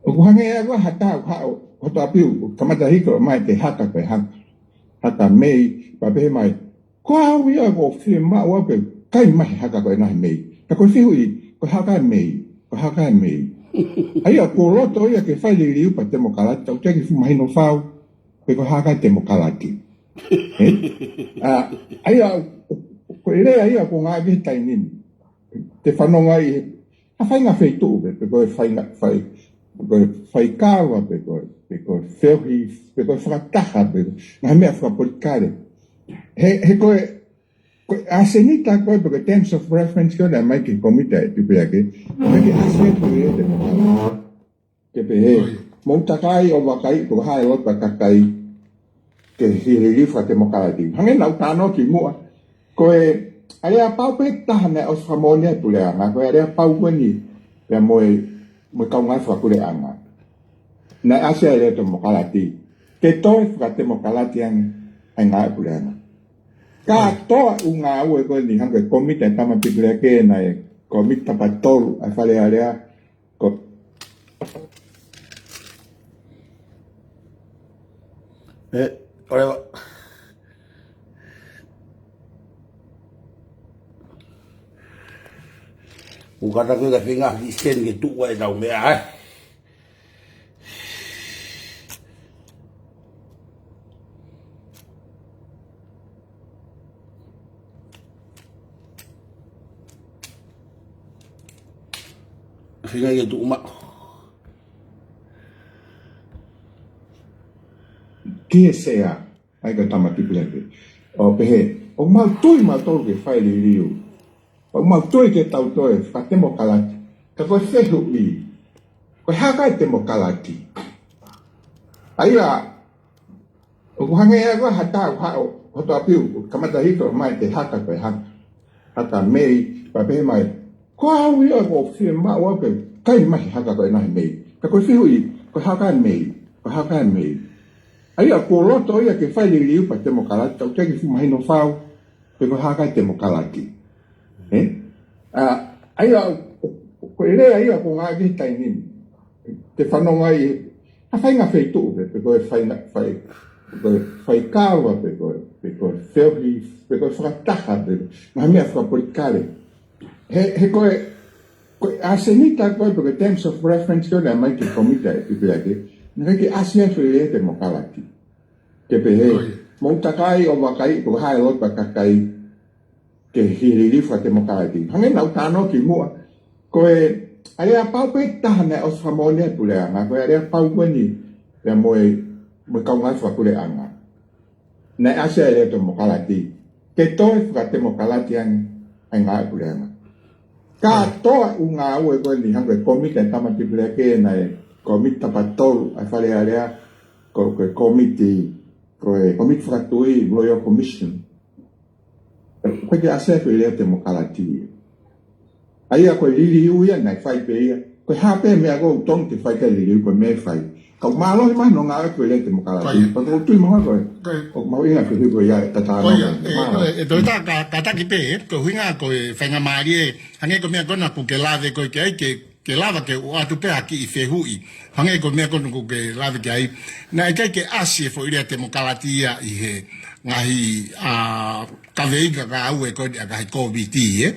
ʻoku hangē ia ko e hata, ha, ʻo, ʻo tau apiu, kamata hiko mai ke hata ko e hata. Hata mei, pea pehē mai, ko au ia ʻoku ou fiemaʻu au ke kai mai e hata ko ena he mei. Ka ko e fehuʻi, ko e hā koā e mei? Ko e hā koā e mei? ʻA ia, ʻoku ou loto ia ke fai liliu pea temokalati, tau teʻeki fuʻu mahino fau pe ko e hā koā e temokalati. Ē? ʻA, ʻa ia, ko e lea ia ʻoku ngāueʻaki he taimi ni. Te fanongo ai he, ha faʻahinga feituʻu pe, pe ko e faʻahinga fai, pe ko e faikava, pe ko e, pe ko e feohi, pe ko e fakataha, pe ko e ngaahi meʻa fakapolitikale. He, he ko e, ko e ʻasenita ko ē, pe ko e terms of reference ko ē naʻe ʻomai ki he Kōmiti ʻa e Tuʻipelehake, ko e ʻasenita ko ē te ke pehē, mou takai ʻo vakai pe ko e hā e loto ʻa e kakai ki he liliu fakatemokalati. Hangē naʻa ku talanoa ki muʻa, ko e aleapau pē taha naʻe ʻosi fakamoʻoni ai e puleʻanga, ko e aleapau ko eni pea mo e, mo e kau ngāue fakapuleʻanga. Naʻe ʻasi ai e lea temokalati. Ke toe fakatemokalati ange. ʻa e ngāue puleʻanga. Kātoa ʻū ngāue ko eni hangē ko e kōmiti ʻa e tama pipileake, naʻe kōmiti tapatolu ʻa e Fale Alea, ko e, ʻoleva. ʻOku kātaki ʻo ka feinga ki send ke tuʻu ai ʻenau meʻa, ē. Feinga ke tuʻu maʻu. Ki he sea, ʻa ia ko e tama pipileake. ʻO pehē, ʻoku mau tui mautolu ke fai liliu. ʻOku mau tui ke tau toe fakatemokalati. Ka ko e fehuʻi, ko e hā e temokalati? ʻA ia, ʻoku hangē ia ko ha taha ʻoku haʻu hoto ʻapi ʻo kamata hiki mai ke haka ko e haka. Haka mei, pea pehē mai, ko au ia ʻoku fiemaʻu au ke kai mai haka ko ena he mei. Ka ko e fehuʻi, ko e hā e mei, ko e hā e mei. ʻA ia, kuo loto ia ke fai liliu pea temokalati, ka ʻoku teʻeki fuʻu mahino fau pe ko e hā e temokalati. Ē? ʻA, ʻa ia, ko e lea ia ʻoku ngāueʻaki he taimi ni. Te fanongo ai, ʻa e faʻahinga feituʻu, pe, pe ko e faʻahinga, fai, pe ko e faikava, pe ko e, pe ko e feohi, pe ko e fakataha, pe ko e ngaahi meʻa fakapolitikale. He, he ko e, ko e ʻasenita ko ē, pe ko e terms of reference ko ē naʻe ʻomai ki he kōmiti ʻa e pipileake, naʻe ʻikai ke ʻasi ai e foʻi lea temokalati. Ke pehē, ʻio, mou takai ʻo vakai pe ko e hā e loto ʻa e kakai ke hili liliu fakatemokalati. Hangē naʻa ku talanoa kimuʻa, ko e aleapau pē taha naʻe ʻosi fakamoʻoni ai e puleʻanga, ko e aleapau ko eni, pea mo e, mo e kau ngāue fakapuleʻanga. Naʻe ʻasi ai e lea temokalati. Ke toe fakatemokalati ange ʻa e ngāue puleʻanga. Kātoa ʻū ngāue ko eni hangē ko e kōmiti ʻa e tama pipileake, naʻe kōmiti tapatolu ʻa e Fale Alea, ko, ko e kōmiti, ko e kōmiti fakatui, Royal Commission. ʻOku ʻikai ke ʻasi ai e foʻi lea temokalati. ʻA ia ko e liliu ia naʻe fai pē ia. Ko e hā pē meʻa ʻoku totonu ke fai ki ai e liliu, ko e meʻa ʻe fai. Ka ʻoku mālohi mai hono ngāue ko e lea temokalati. Ko ia. Pea ʻoku ou tui mahalo ko e, ko ia, ʻoku mahuʻinga e fehuʻi ko ia ʻe tatau. Ko ia, ē, mālō. Ko e, ē, toe tā ka, kātaki pē, ē, ko e ʻuhinga ko e faingamālie, hangē ko e meʻa ko ena ʻoku ke lave ko ē ki ai, ke ke lava ke ʻoatu pē ha kiʻi fehuʻi. Hangē ko e meʻa ko ena ʻoku ke lave ki ai. Naʻe ʻikai ke ʻasi e foʻi lea temokalati ia ʻi he ngaahi, ʻa, kaveinga ngāue ko eni ʻa e ngaahi kōmiti, ē.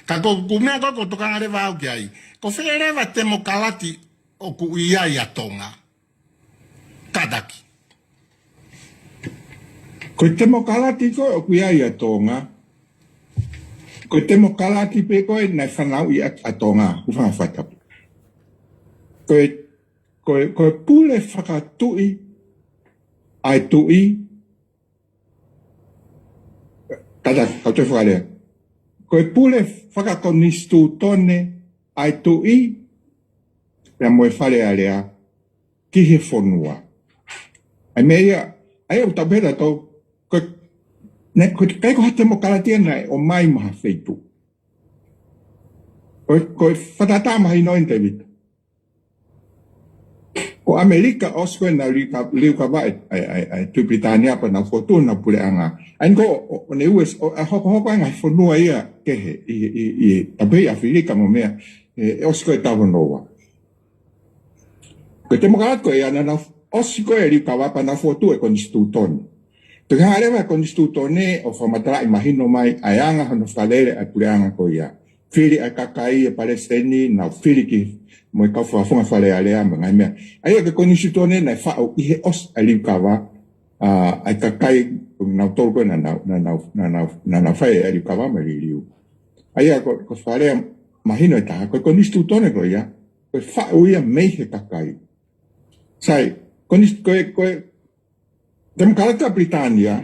Ka ko, ko e meʻa ko ē ʻoku ou tokanga leva au ki ai. Ko fē leva e temokalati ʻoku ʻi ai ʻa Tonga? Kātaki. Ko e temokalati ko ē ʻoku ʻi ai ʻa Tonga, ko e temokalati pē ko ē naʻe fanauʻi ʻaki ʻa Tonga, hūfanga he fakatapu. Ko e, ko e, ko e pule fakatuʻi ʻa e tuʻi, kātaki, kau toe fakalea. Ko e pule fakakonisitūtone ʻa e tuʻi, pea mo e Fale Alea ki he fonua. ʻA e meʻa ia, ʻa ia ʻoku tau pehē ʻe tautolu, ko e, naʻe, ko e, ʻikai ko ha temokalati ia naʻe ʻomai mei ha feituʻu. Ko e, ko e fakatātā mahino eni, Tēvita. Ko ʻAmelika ʻosi ko ē naʻa nau liuka-, liukava ʻa e, ʻa e, ʻa e, ʻa e Tuʻi Pilitānia pea nau fokotuʻu honau puleʻanga. ʻA ia ko ē, ʻo, ʻo ne U S, ʻo, ʻa e hokohoko ʻa e ngaahi fonua ia kehe ʻi, ʻi, ʻi, ʻa pē ʻi ʻAfilika mo e meʻa, ē, ʻosi ko ē ʻe taha noa ua. Ko e temokalati ko ia naʻa nau ʻosi ko ē liukava pea nau fokotuʻu e konisitūtone. Toe hā leva e konisitūtone ʻo fakamatalaʻi mahino mai ʻa e anga hono fakalele ʻa e puleʻanga ko ia. Fili ʻa e kakai e palesiteni, nau fili ki mo e kau fakafofonga Fale Alea mo e ngaahi meʻa. ʻA ia ko e konisitūtone naʻe faʻu ʻi he ʻosi ʻa e liukava, ʻa, ʻa e kakai, nautolu ko ē naʻa nau, naʻa nau, naʻa nau, naʻa nau fai e liukava mo e liliu. ʻA ia ko, ko e fakalea mahino ʻe taha, ko e konisitūtone ko ia, ko e faʻu ia mei he kakai. Sai, konis-, ko e, ko e, temokalati ʻa Pilitānia,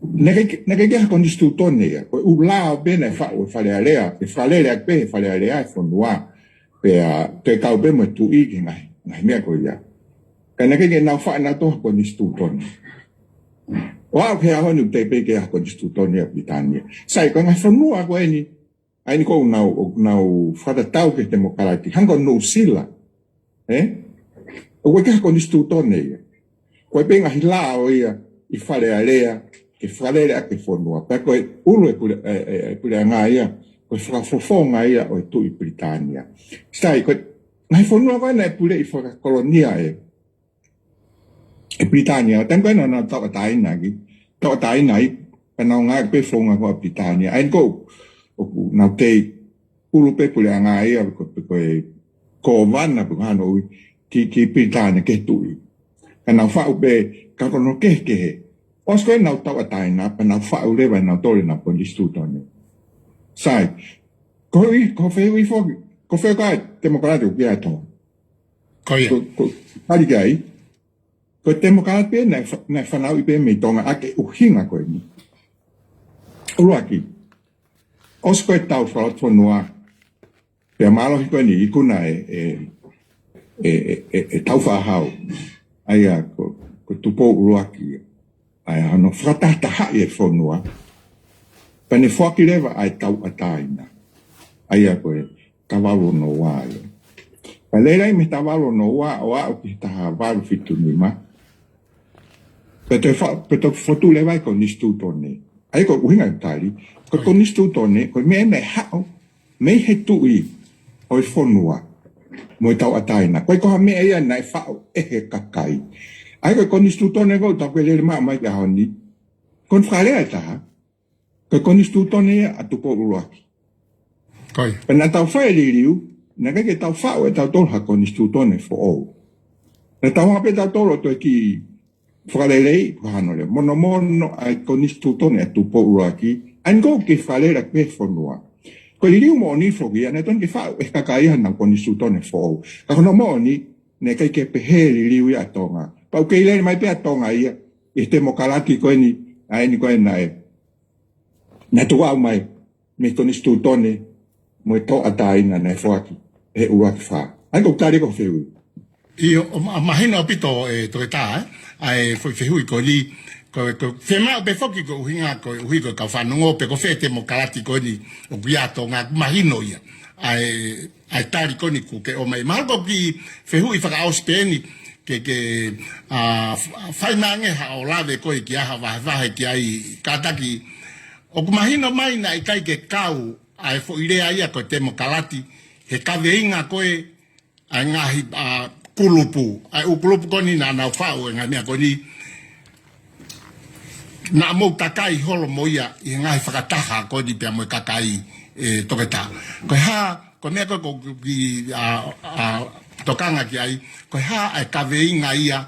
naʻe ʻikai, naʻe ʻikai ke ʻi ai ha konisitūtone ia, ko e ʻū lao pē naʻe faʻu ʻe Fale Alea, ʻe fakalele ʻaki pē ʻe Fale Alea e fonua, pea toe kau pē mo e tuʻi ki he ngaahi, ngaahi meʻa ko ia. Ka naʻe ʻikai ke nau faʻu ʻe nautolu ha konisitūtone. ʻO aʻu ki he ʻaho ni ʻoku teʻeki pē ke ʻi ai ha konisitūtone ʻa Pilitānia. Sai, ko e ngaahi fonua ko eni, ʻa eni ʻoku nau, ʻoku nau fakatatau ki he temokalati. Hangē ko Nuʻusila. Ē? ʻOku ʻikai ke ʻi ai ha konisitūtone ia. Ko e pē ngaahi lao ia. ʻi Fale Alea, ke fakalele ʻaki e fonua. Pea ko e ʻulu e pule, e, e, e puleʻanga ia, ko e fakafofonga ia ʻo e Tuʻi Pilitānia. Sai, ko e ngaahi fonua ko ē naʻe puleʻi fakakolonia ʻe, ʻe Pilitānia, ʻo tangi ko ē naʻa nau tauʻatāina ʻaki, tauʻatāina ai, pea nau ngāueʻaki pē founga ko ē ʻa Pilitānia. ʻA ia ko, ʻoku nau tei ʻulu pē puleʻanga ia, ko, ko e kōvana pe ko hano ui, ki, ki Pilitānia ke tuʻi. Ka nau faʻu pē, ka ko hono kehekehe. ʻOsi ko ē nau tauʻatāina, pea nau faʻu leva ʻe nautolu ʻenau konisitūtone. Sai, ko e, ko e fehuʻi foki, ko e fehuʻi ko e temokalati ʻoku ʻi ai ʻa Tonga. Ko ia. Ko, ko, tali ki ai, ko e temokalati pē naʻe fa-, naʻe fanauʻi pē mei Tonga ʻaki e ʻuhinga ko eni. ʻUluaki, ʻosi ko ē tau fakalotofonua, pea mālohi ko eni ikuna ʻe, ʻe, ʻe, ʻe, ʻe, ʻe Tāufaʻāhau. ʻA ia ko, ko Tupou ʻUluaki ia. ʻA ia hono fakatahatahaʻi e fonua. Pea ne foaki leva ʻa e tauʻatāina. ʻA ia ko e taha valu ono ua ia. Pea lele ai mei he taha valu ono ua ʻo aʻu ki he taha valu fitu nima. Pea toe fa-, pea toe fotu leva e konisitūtone. ʻA ia ko e ʻuhinga e tali, ko e konisitūtone, ko e meʻa naʻe haʻu mei he tuʻi ʻo e fonua mo e tauʻatāina. ʻIkai ko ha meʻa ia naʻe faʻu ʻe he kakai. ʻA ia ko e konisitūtone ko ē ʻoku tau kei lele maʻu mai ki he ʻaho ni, ko hono fakalea ʻe taha, ko e konisitūtone ia ʻa Tupou ʻUluaki. Ko ia. Pea naʻa tau fai e liliu, naʻe ʻikai ke tau faʻu ʻe tautolu ha konisitūtone foʻou. Naʻa tau hanga pē tautolu ʻo toe kiʻi fakaleleiʻi, ko hano lea, monomono ʻa e konisitūtone ʻa Tupou ʻUluaki, ʻa ia ko ē ʻoku kei fakalele ʻaki pē e fonua. Ko e liliu moʻoni foki ia, naʻe totonu ke faʻu ʻe he kakai ia haʻanau konisitūtone foʻou. Ka ko hono moʻoni, naʻe ʻikai ke pehē e liliu ia ʻa Tonga. Pea ʻoku kei lele mai pē ʻa Tonga ia, ʻi he temokalati ko eni, ʻa eni ko ē naʻe, naʻe tuku ʻau mai mei he konisitūtone mo e tauʻatāina naʻe foaki ʻe he ʻUluaki Fā. ʻA ia ko e tali ko e fehuʻi. ʻIo, ʻoku ma-, mahino ʻaupito ʻe Toketā, ē? ʻA e foʻi fehuʻi ko eni, ko, ko, fiemaʻu pē foki ko e ʻuhinga, koeʻuhi ko e kau fanongo pe ko fē temokalati ko eni ʻoku ʻi ai ʻa Tonga, ʻoku mahino ia. ʻA e, ʻa e tali ko eni kuo ke ʻomai. Mahalo ko e kiʻi fehuʻi fakaʻosi pē eni, ke, ke, ʻa, f-, fai mai ange haʻo lave ko ē ki ai, vahevahe ki ai, kātaki, ʻoku mahino mai naʻe ʻikai ke kau ʻa e foʻi lea ia ko e temokalati, he kaveinga ko ē ʻa e ngaahi, ʻa, kulupu, ʻa e ʻū kulupu ko eni naʻa nau faʻu e ngaahi meʻa ko eni, naʻa mou takai holo mo ia ʻi he ngaahi fakataha ko eni pea mo e kakai, ʻe Toketā. Ko e hā, ko e meʻa ko ē ʻoku ou kiʻi, ʻa, ʻa, tokanga ki ai, ko e hā ʻa e kaveinga ia,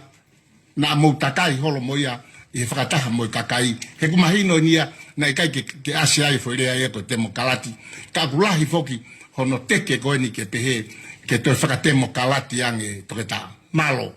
naʻa mou takai holo mo ia ʻi he fakataha mo e kakai. He ʻoku mahino eni ia, naʻe ʻikai ke, ke ʻasi ai e foʻi lea ia ko e temokalati. Ka ʻoku lahi foki hono teke ko eni ke pehē, ke toe fakatemokalati ange Toketā. Mālō.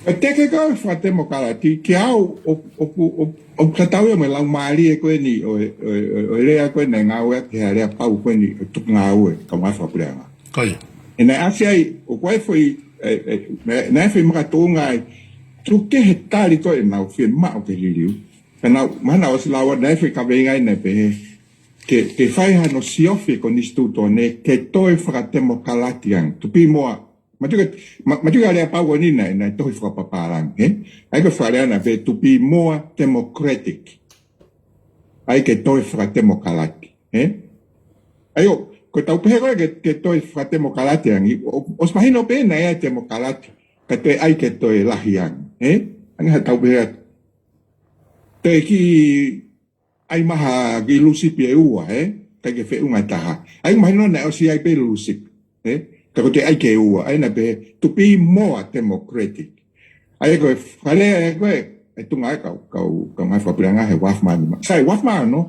E teke ko ē fakatemokalati, kiate au, ʻo, ʻoku, ʻoku, ʻoku tatau ia mo e laumālie ko eni ʻo e, ʻo e, ʻo e, ʻo e lea ko ē naʻe ngāueʻaki he aleapau ko eni ʻo e tuku ngāue, kau ngāue fakapuleʻanga. Ko ia. ʻE naʻe ʻasi ai, ʻoku ʻi ai e foʻi, ʻe, ʻe, naʻe, naʻe ʻi ai e foʻi makatuʻunga ai, tuku kehe e tali ko ē naʻa nau fiemaʻu ke liliu. Pea naʻa, mahalo naʻa ʻosi lau atu, naʻe ʻi ai e foʻi kaveinga ai naʻe pehē, ke, ke fai hano siofi e konisitūtone, ke toe fakatemokalati ange. To be more, ma tuku, ma, ma tuku aleapau ko eni naʻe, naʻe tohi fakapapālangi, ē? ʻA ia ko e fakalea naʻe pehē to be more democratic. ʻA ia ke toe fakatemokalati, ē? ʻA ia ʻo, ko ʻetau pehē ko ē ke, ke toe fakatemokalati ange, ʻo, ʻosi mahino pē naʻe ʻi ai e temokalati, ka toe ʻai ke toe lahi ange, ē? Ange haʻatau pehē atu. Toe kiʻi ʻai mai ha kiʻi lūsipi ʻe ua, ē? ʻIkai ke feʻunga e taha. ʻA ia mahino naʻe ʻosi ʻi ai pē lūsipi, ē? Ka ko e toe ʻai ke ua, ʻa ia naʻe pehē to be more democratic. ʻA ia ko e fakalea ia ko ē, ʻe tuʻunga ai kau, kau, kau ngāue fakapuleʻanga he uaafe mā nima. Sai, uaafe mā ono,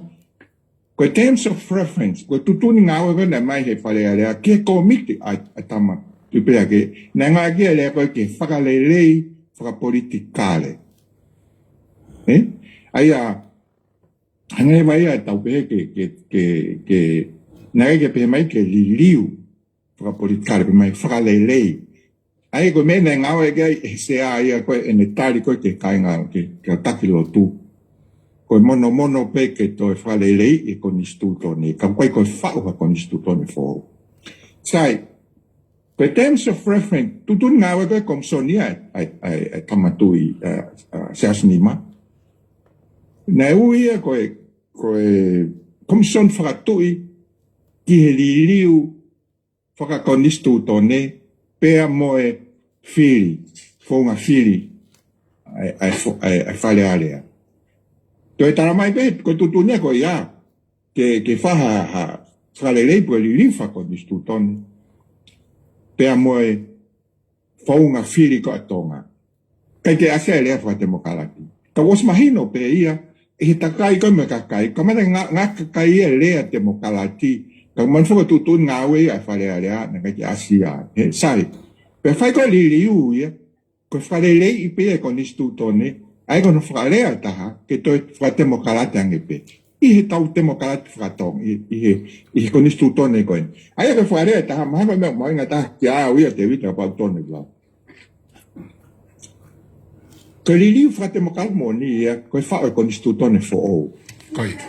ko e terms of reference, ko e tuʻutuʻuni ngāue ko ē naʻe ʻomai ʻe he Fale Alea ki he kōmiti ʻa, ʻa Tama Tuʻipuleʻaki, naʻe ngāueʻaki e lea ko ē ke fakalelei fakapolitikale. Ē? ʻA ia, hangē mai ia ʻetau pehē ke, ke, ke, ke, naʻe ʻikai ke pehē mai ke liliu fakapolitikale, pehē mai fakalelei. ʻA ia ko e meʻa naʻe ngāueʻaki ai ʻe he Sea ia ko ē ʻene tali ko ē ki he kāinga, ki he, ki he taki lotu. Ko e monomono pē ke toe fakaleleiʻi e konisitūtone, ka ʻoku ʻikai ko e faʻu ha konisitūtone foʻou. Sai, Ko e terms of reference, tuʻutuʻuni ngāue ko e komisoni ia ʻa e, ʻa e, ʻa e Tama Tuʻi, ʻa, ʻa Siaosi Nima. Naʻe ui ia ko e, ko e komisoni fakatuʻi ki he liliu fakakonisitūtone pea mo e fili, founga fili ʻa e, ʻa e fo-, ʻa e, ʻa e Fale Alea. Toe tala mai pē, ko e tuʻutuʻuni ia ko ia, ke, ke fai ha, ha fakalelei pe ko e liliu fakakonisitūtone pea mo e founga fili ko ē ʻa Tonga. ʻIkai ke ʻasi ai e lea fakatemokalati. Ka ʻoku ʻosi mahino pē ia, ʻi he takai ko ē mo e kakai, ka mata ngā, ngā kakai ia lea temokalati, ka manu faka tuʻutuʻuni ngāue ia ʻa e Fale Alea, naʻe ʻikai ke ʻasi ia. He, sai. Pea fai ko e liliu ia, ko e fakaleleiʻi pē ia e konisitūtone, ʻa ia ko hono fakalea ʻe taha, ke toe fakatemokalati ange pē. ʻI he tau temokalati fakatonga, ʻi, ʻi he, ʻi he konisitūtone ko eni. ʻA ia ko e fakalea ʻe taha, mahalo ko e meʻa mahuʻinga taha kiate au ia Tēvita kapau ʻoku tonu e lau. Ko e liliu fakatemokalati moʻoni ia, ko e faʻu e konisitūtone foʻou. Ko ia.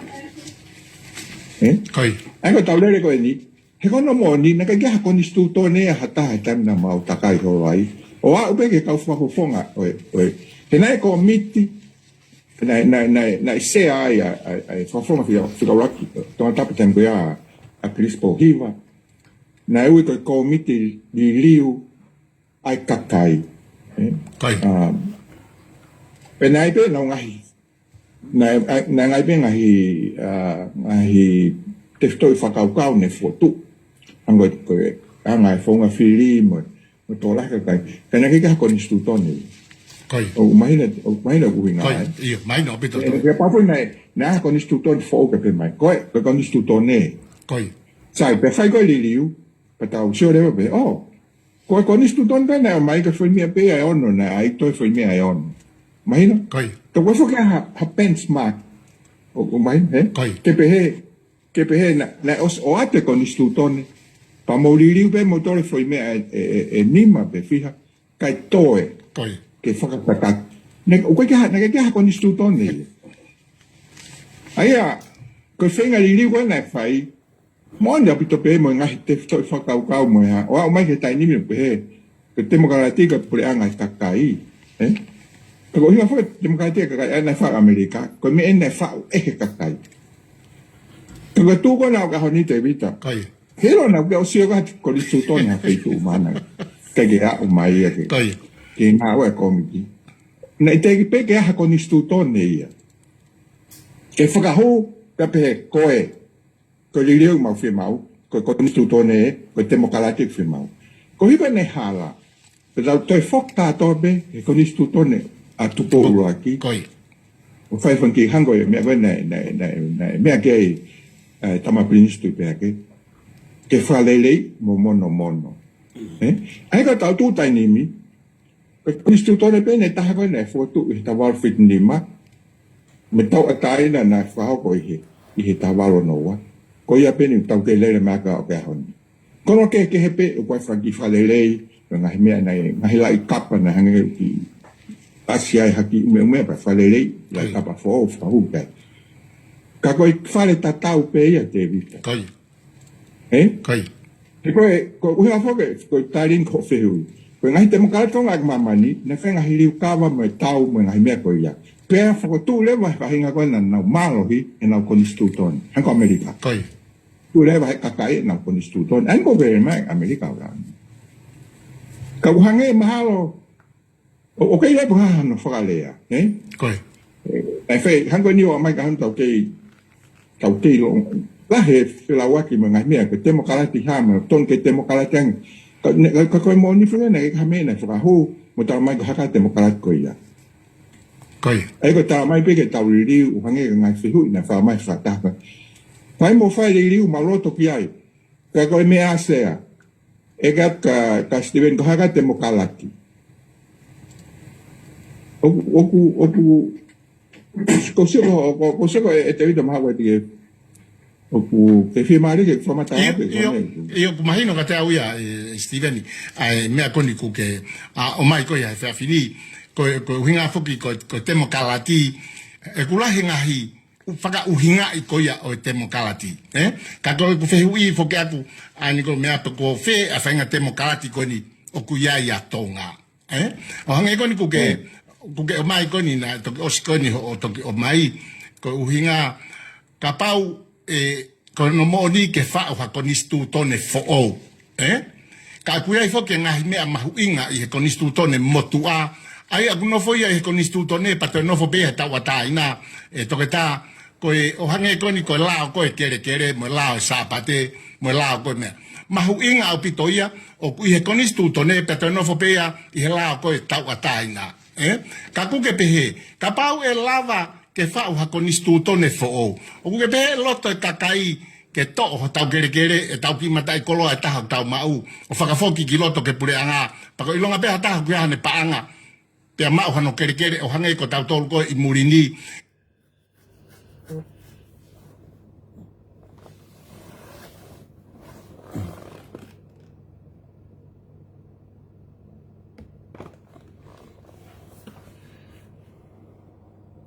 Ē? Ko ia. ʻA ia ko e tau lele ko eni, he ko hono moʻoni, naʻe ʻikai ke ʻi ai ha konisitūtone ia ha taha he taimi naʻa mau takai holo ai. ʻO aʻu pē ki he kau fakafofonga, ʻo e, ʻo e. He naʻe kōmiti, naʻe, naʻe, naʻe, naʻe sea ai ʻa, ʻa, ʻa e fakafofonga fika-, fika ʻuluaki, Tongatapu taimi ko ia ʻa Principal Hiva. Naʻe ui ko e kōmiti liliu ʻa e kakai. Ē? Ko ia. Um, pea naʻe ʻi ai pē ʻenau ngaahi, naʻe, ʻa, naʻe ʻi ai pē ngaahi, uh, ngaahi tefitoʻi fakakaukau naʻe fokotuʻu. Hangē ko e, hangē ko e founga fili mo, mo e tokolahi kakai. Ka naʻe ʻikai ke ʻi ai ha konisitūtone. Ko ia. ʻOku mahino, ʻoku mahino ʻoku ʻuhinga ai. Ko ia, ʻio, mahino ʻaupito. Ē, kapau naʻe, naʻe ʻi ai ha konisitūtone foʻou ke pehē mai. Ko e, ko e konisitūtone. Ko ia. Sai, pea fai ko e liliu, pea tau sio leva pē, ʻo, ko e konisitūtone pē naʻe ʻomai ko e foʻi meʻa pē ia ʻe ono, naʻe ʻai toe foʻi meʻa ʻe ono. Mahino? Ko ia. Ka ʻoku ʻikai foki ha, ha benchmark. ʻO, ʻo mahino, hē? Ko ia. Ke pehē, ke pehē naʻa, naʻe ʻosi ʻoatu e konisitūtone. Pea mou liliu pē mou toe foʻi meʻa ʻe, ʻe, ʻe, ʻe nima pe fiha. Kae toe. Ko ia. Ke fakakakato. Naʻe, ʻoku ʻikai ke ʻi ai ha, naʻe ʻikai ke ʻi ai ha konisitūtone ia. ʻA ia, ko e feinga liliu ko ē naʻe fai, moʻoni ʻaupito pē mo e ngaahi tefitoʻi fakakaukau mo e hā. ʻO aʻu mai ki he taimi ni ʻo pehē, ko e temokalati ko e puleʻanga ʻo e kakai. Ē? Ka ko e ʻuhinga foki e temokalati ʻo e kakai, ʻa ia naʻe faʻu ʻe ʻAmelika, ko e meʻa eni naʻe faʻu ʻe he kakai. Ka ko e tuʻu ko ena ʻo e ʻaho ni Tēvita. Ko ia. He ʻilo naʻa ʻoku ʻosi ʻoku ʻi ai ha konisitūtone ha feituʻu mahalo naʻe ʻikai ke aʻu mai ia ke, ko ia, ke ngāue e kōmiti. Naʻe teʻeki pē ke ʻi ai ha konisitūtone ia. Ke fakahū, ka pehē ko e, ko e liliu ʻoku mau fiemaʻu, ko e konisitūtone, ko e temokalati ʻoku fiemaʻu. Ko e ʻuhinga naʻe hala, pea tau toe foki kātoa pē he konisitūtone ʻa Tupou ʻUluaki. Ko ia. ʻO fai fanga kiʻi hangē ko e meʻa ko ē naʻe, naʻe, naʻe, naʻe meʻa ki ai, ē, Tama Pilinisi Tuʻipeake. Ke fakalelei mo monomono. Ē? ʻA ia ka tau tuʻu taimi ni, ko e konisitūtone pē eni ʻe taha ko ē naʻe fokotuʻu ʻi he taha valu fitu nima, mo e tauʻatāina naʻe fakahoko ʻi he, ʻi he taha valu ono ua. Ko ia pē eni ʻoku tau kei lele mai ai ki he ʻaho ni. Ko hono kehekehe pē, ʻoku ʻi ai fanga kiʻi fakalelei, ngaahi meʻa naʻe, ngaahi laʻi kapa naʻe hangē ʻoku ʻasi ai ha kiʻi ʻumeʻume pea fakalelei, laʻi kapa foʻou, fakahū ki ai. Ka ko e fale tatau pē ia Tēvita. Ko ia. Ē? Ko ia. He ko e, ko e ʻuhinga foki, ko e tali eni ki hoʻo fehuʻi. Ko e ngaahi temokalati ko ē ʻi māmani, naʻe fai e ngaahi liliu kava mo e tau mo e ngaahi meʻa ko ia. Pea fokotuʻu leva he faʻahinga ko ē naʻa nau mālohi ʻenau konisitūtone. Hangē ko ʻAmelika. Ko ia. Tuʻu leva he kakai ʻenau konisitūtone. ʻA ia ko e vele mai ʻAmelika ʻo lani. Ka ʻoku hangē mahalo, ʻo, ʻoku ʻikai lava ha hano fakalea, ē? Ko ia. Ē, ʻai fai, hangē ko eni ʻoku ʻomai ka hano tau kei, tau kei lo, lahi e felauʻaki mo e ngaahi meʻa, ko e temokalati hā, mo tonu ke temokalati ange. Ka, ne, ka, ka ko e moʻoni foki naʻe ʻikai ha meʻa naʻe fakahū, mo tala mai ko e hā e temokalati ko ia. Ko ia. ʻA ia ko e tala mai pē ke tau liliu, ʻo hangē ko e ngaahi fehuʻi naʻe fai mai fakataha. Fai mo fai liliu mau loto ki ai. Ka ko e meʻa ʻa Sea. ʻE ka, ka, ka Steven ko e hā e temokalati. ʻOku, ʻoku, ʻoku, ko sio ko, ko, ko sio ko e, ʻe Tēvita mahalo ʻe tike. ʻOku ke fiemālie ke fakamatala atu ʻe koe. ʻIo, ʻio, ʻoku mahino kiate au ia, ē, Steven, ʻa e meʻa ko eni ʻoku ke, ʻa, ʻomai ko ia he efiafi ni, ko, ko e ʻuhinga foki ko, ko e temokalati, ʻoku lahi e ngaahi, fakaʻuhingaʻi ko ia ʻo e temokalati, ē? Ka ko ʻeku fehuʻi foki ʻaku, ʻa eni ko e meʻa pē ko fē ʻa e faʻahinga temokalati ko eni ʻoku ʻi ai ʻa Tonga, ē? ʻO hangē ko eni kuo ke, kuo ke ʻomai ko eni naʻe toki ʻosi ko eni hoʻo toki ʻomai, ko e ʻuhinga kapau ʻe, ko hono moʻoni ke faʻu ha konisitūtone foʻou, ē? Ka ʻoku ʻi ai foki e ngaahi meʻa mahuʻinga ʻi he konisitūtone motuʻa, ʻa ia ʻoku nofo ia ʻi he konisitūtone pea toe nofo pē ia he tauʻatāina, ē Toketā, ko e ʻo hangē ko eni ko e lao ko e kelekele, mo e lao e Sāpate, mo e lao ko e meʻa. Mahuʻinga ʻaupito ia, ʻoku ʻi he konisitūtone pea toe nofo pē ia ʻi he lao ko e tauʻatāina, ē? Ka kuo ke pehē, kapau ʻe lava ke faʻu ha konisitūtone foʻou, ʻoku ke pehē ʻe loto e kakai ke toʻo hotau kelekele, ʻetau kiʻi mataʻikoloa ʻe taha ʻoku tau maʻu, ʻo fakafoki ki loto ki he puleʻanga, pea ko e ʻilonga pē ha taha ʻoku ʻi ai haʻane paʻanga, pea maʻu hano kelekele ʻo hangē ko tautolu ko ē ʻi muli ni.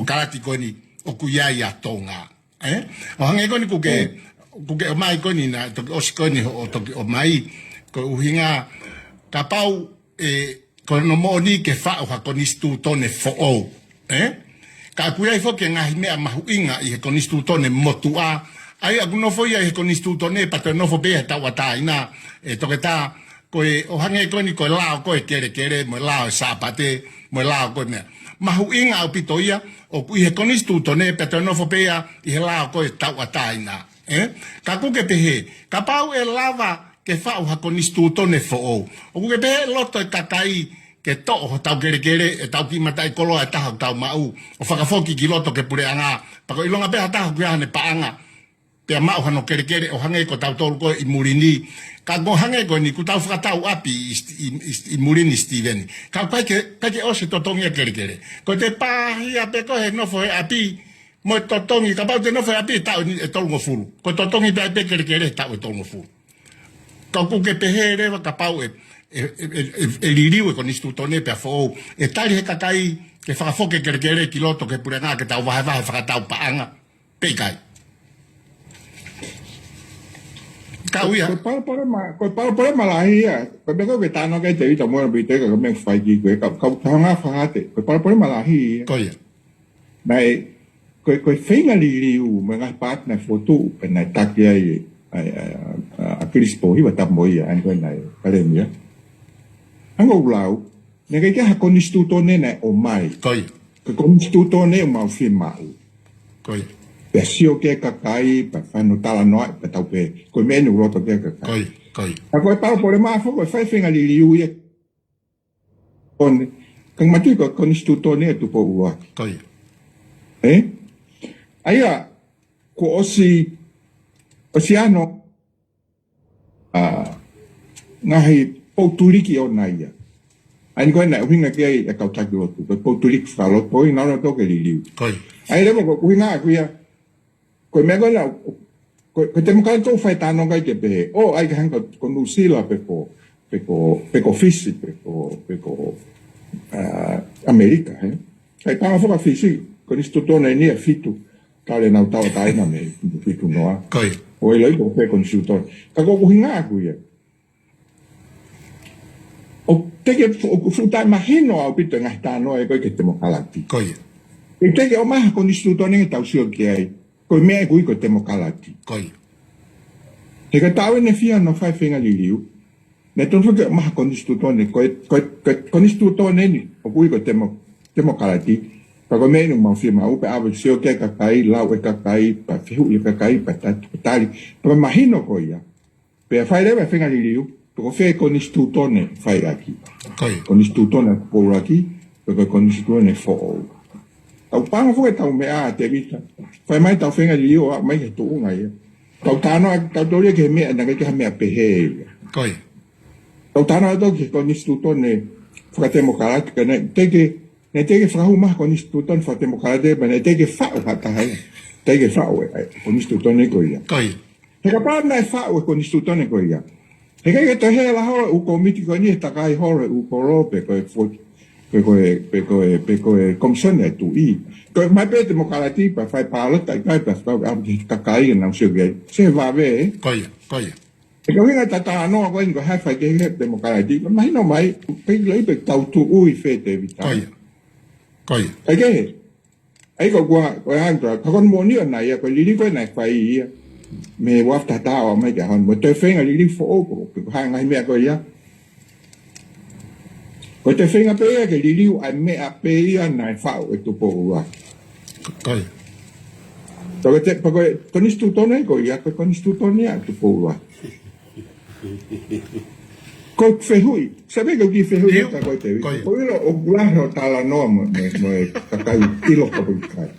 Kalati ko eni ʻoku ʻi ai ʻa Tonga, ē? ʻO hangē ko eni kuo ke, kuo ke ʻomai ko eni naʻe toki ʻosi ko eni hoʻo toki ʻomai, ko e ʻuhinga kapau ʻe, ko hono moʻoni ke faʻu ha konisitūtone foʻou, ē? Ka ʻoku ʻi ai foki e ngaahi meʻa mahuʻinga ʻi he konisitūtone motuʻa, ʻa ia ʻoku nofo ia ʻi he konisitūtone pea toe nofo pē ia he tauʻatāina, ē Toketā, ko e ʻo hangē ko eni ko e lao ko e kelekele, mo e lao e Sāpate, mo e lao ko e meʻa. Mahuʻinga ʻaupito ia, ʻoku ʻi he konisitūtone pea toe nofo pē ia ʻi he lao ko e tauʻatāina, ē? Ka kuo ke pehē, kapau ʻe lava ke faʻu ha konisitūtone foʻou, ʻoku ke pehē ʻe loto e kakai ke toʻo hotau kelekele, ʻetau kiʻi mataʻikoloa ʻe taha ʻoku tau maʻu, ʻo fakafoki ki loto ki he puleʻanga, pea ko e ʻilonga pē ha taha ʻoku ʻi ai haʻane paʻanga, pea maʻu hano kelekele ʻo hangē ko tautolu ko ē ʻi muli ni. Ka ko e hangē ko eni kuo tau fakatau ʻapi ʻi, ʻi, ʻi, ʻi muli ni, Sitiveni. Ka ʻikai ke, ʻikai ke ʻosi totongi ʻa e kelekele. Ko e te pāhia pē ko ē he nofo he ʻapi, mo e totongi, kapau te nofo he ʻapi taʻu ʻe tolungofulu. Ko e totongi pē ʻa e kelekele taʻu ʻe tolungofulu. Ka ʻoku ke pehē leva kapau ʻe, ʻe, ʻe, ʻe, ʻe liliu e konisitūtone pea foʻou, ʻe tali he kakai ke fakafoki e kelekele ki loto ki he puleʻanga ke tau vahevahe fakatau paʻanga, pe ʻikai? Ka ʻoku ʻi ai. Ko e palopalema, ko e palopalema lahi ia. Ko e meʻa ko ē ke tānaki ai Tēvita mo e pito ka ko e meʻa fai ki ko e ka, ka, ka hanga fakate. Ko e palopalema lahi ia. Ko ia. Naʻe, ko e, ko e feinga liliu mo e ngaahi paati naʻe fokotuʻu, pea naʻe taki ai, ʻa, ʻa, ʻa, ʻa Kilisi Pōhiva Tapumoʻia, ʻa eni ko ē naʻe palēmia. Hangē ko ʻeku lau, naʻe ʻikai ke ʻi ai ha konisitūtone naʻe ʻomai. Ko ia. Ko e konisitūtone ʻoku mau fiemaʻu. Ko ia. Pea sio ki ai e kakai, pea fai hano talanoa, pea tau pehē, ko e meʻa eni ʻoku loto ki ai e kakai. Ko ia, ko ia. Ka ko e palopalema foki, ko e fai feinga liliu ia. One, ka ngamatu ko e konisitūtone ʻe Tupou ʻUluaki. Ko ia. Ē? ʻA ia, kuo ʻosi, ʻosi ʻi ai hano, ʻa, ngaahi poutuliki ʻoʻona ia. ʻA eni ko ē naʻe ʻuhinga ki ai e kau taki lotu, ko e poutuliki fakalotu, ko e ʻuhinga naʻa nau toki liliu. Ko ia. ʻA ia leva ko e ʻuhinga ʻaku ia, ko e meʻa ko ena, ko, ko e temokalati ʻoku fai e tānaki ki ai ke pehē, ʻo, ʻai ke hangē ko, ko Nuʻusila pe ko, pe ko, pe ko Fisi, pe ko, pe ko, ʻa, ʻAmelika, ē? ʻIkai paʻanga foki ʻa Fisi, konisitūtone eni ʻe fitu, ka ʻoku ʻi ai ʻenau tauʻatāina mei he fitu noa. Ko ia. ʻO ʻiloʻi ko e konisitūtone. Ka ko ʻeku ʻuhinga ʻaku ia. ʻOku teʻeki, ʻoku fuʻu taʻemahino ʻaupito e ngaahi talanoa ko ē ki he temokalati. Ko ia. ʻE teʻeki ʻomai ha konisitūtone ke tau sio ki ai. Ko e meʻa ʻoku ui ko e temokalati. Ko ia. He ka tau ʻene fia ʻo fai feinga liliu. Naʻe tonu foki ke ʻomai ha konisitūtone. Ko e, ko e, ko e konisitūtone eni, ʻoku ui ko e temo-, temokalati. Pea ko e meʻa eni ʻoku mau fiemaʻu, pea ʻave sio ki ai e kakai, lau ʻe he kakai, pea fehuʻi e kakai, pea ta-, tali. Pea mahino ko ia. Pea fai leva e feinga liliu, pe ko fē konisitūtone fai ʻaki. Ko ia. Konisitūtone ʻa Tupou ʻUluaki, pe ko e konisitūtone foʻou. Tau paʻanga foki ʻetau meʻa ʻa Tēvita. Fai mai ʻetau feinga liliu ʻo aʻu mai ki he tuʻunga ia. Tau talanoa, tau tōlia ki he meʻa, naʻe ʻikai ke ʻi ai ha meʻa pehē ia. Ko ia. Tau talanoa atu ki he konisitūtone fakatemokalati, ka naʻe teʻeki, naʻe teʻeki fakahū mai ha konisitūtone fakatemokalati, pea naʻe teʻeki faʻu ha taha ia. Teʻeki faʻu e, e, konisitūtone ko ia. Ko ia. He kapau naʻe faʻu e konisitūtone ko ia. He ʻikai ke toe hela holo e ʻū kōmiti ko eni he takai holo e ʻū kolo pe ko e fo-, pe ko e, pe ko e, pe ko e Komisoni ʻa e Tuʻi. Ko e ʻomai pē temokalati pea fai pālota ʻikai pea fai ʻa e kakai ʻe nau sio ki ai. Se vave, ē? Ko ia, ko ia. ʻE kau hinga tatanoa ko eni ko hai fai ke he temokalati. Mahino mai, pe lei pe tau tuʻu ʻi fē Tēvita. Ko ia. Ko ia. ʻAi ke he. ʻAi ko kua, ko e hanga, ka ko e moʻoni ʻona ia, ko e liliu ko ē naʻe fai ia. Mei he ua afe taha taha ʻo aʻu mai ki he ʻaho ni. Mo e toe feinga liliu foʻou ko, ko e hā e ngaahi meʻa ko ia. Ko e toe feinga pē ia ke liliu ʻa e meʻa pē ia naʻe faʻu ʻe Tupou ʻUluaki. Ko ia. Ko e te, ko e konisitūtone ko ia, ko e konisitūtone ʻa Tupou ʻUluaki. Ko e fehuʻi, sai pē ke u kiʻi fehuʻi ʻIo. Ka ko e te Ko ia. Ko ilo ʻoku lahi hoʻo talanoa mo, mo, mo e kakai ʻilo ka pui kai.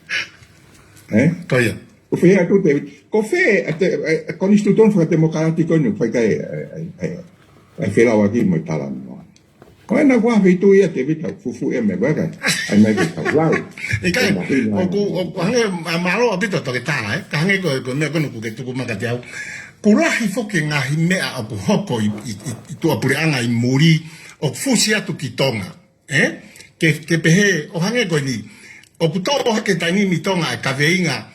Ē? Ko ia. ʻOku fē atu te, ko fē, ʻa e, ʻa e, ʻa e konisitūtone fakatemokalati ko eni, fai kai, ʻa e, ʻa e, ʻa e, ʻa e felauʻaki mo e talanoa. Ko ena kua feituʻu ia Tēvita fufuʻi e meʻa ko ē ka. ʻAi mai ke tau lau. ʻIkai, Ko mahino ʻoku, ai. ʻOku hangē, ʻa, mālō ʻaupito Toketā, ē? Ka hangē ko, ko e meʻa ko eni ʻoku ke tuku mai kiate au. ʻOku lahi foki e ngaahi meʻa ʻoku hoko ʻi, ʻi, ʻi, ʻi tuʻapuleʻanga ʻi muli, ʻoku fusi atu ki Tonga, ē? Ke, ke pehē, ʻo hangē ko eni. ʻOku toʻo hake taimi ni Tonga e kaveinga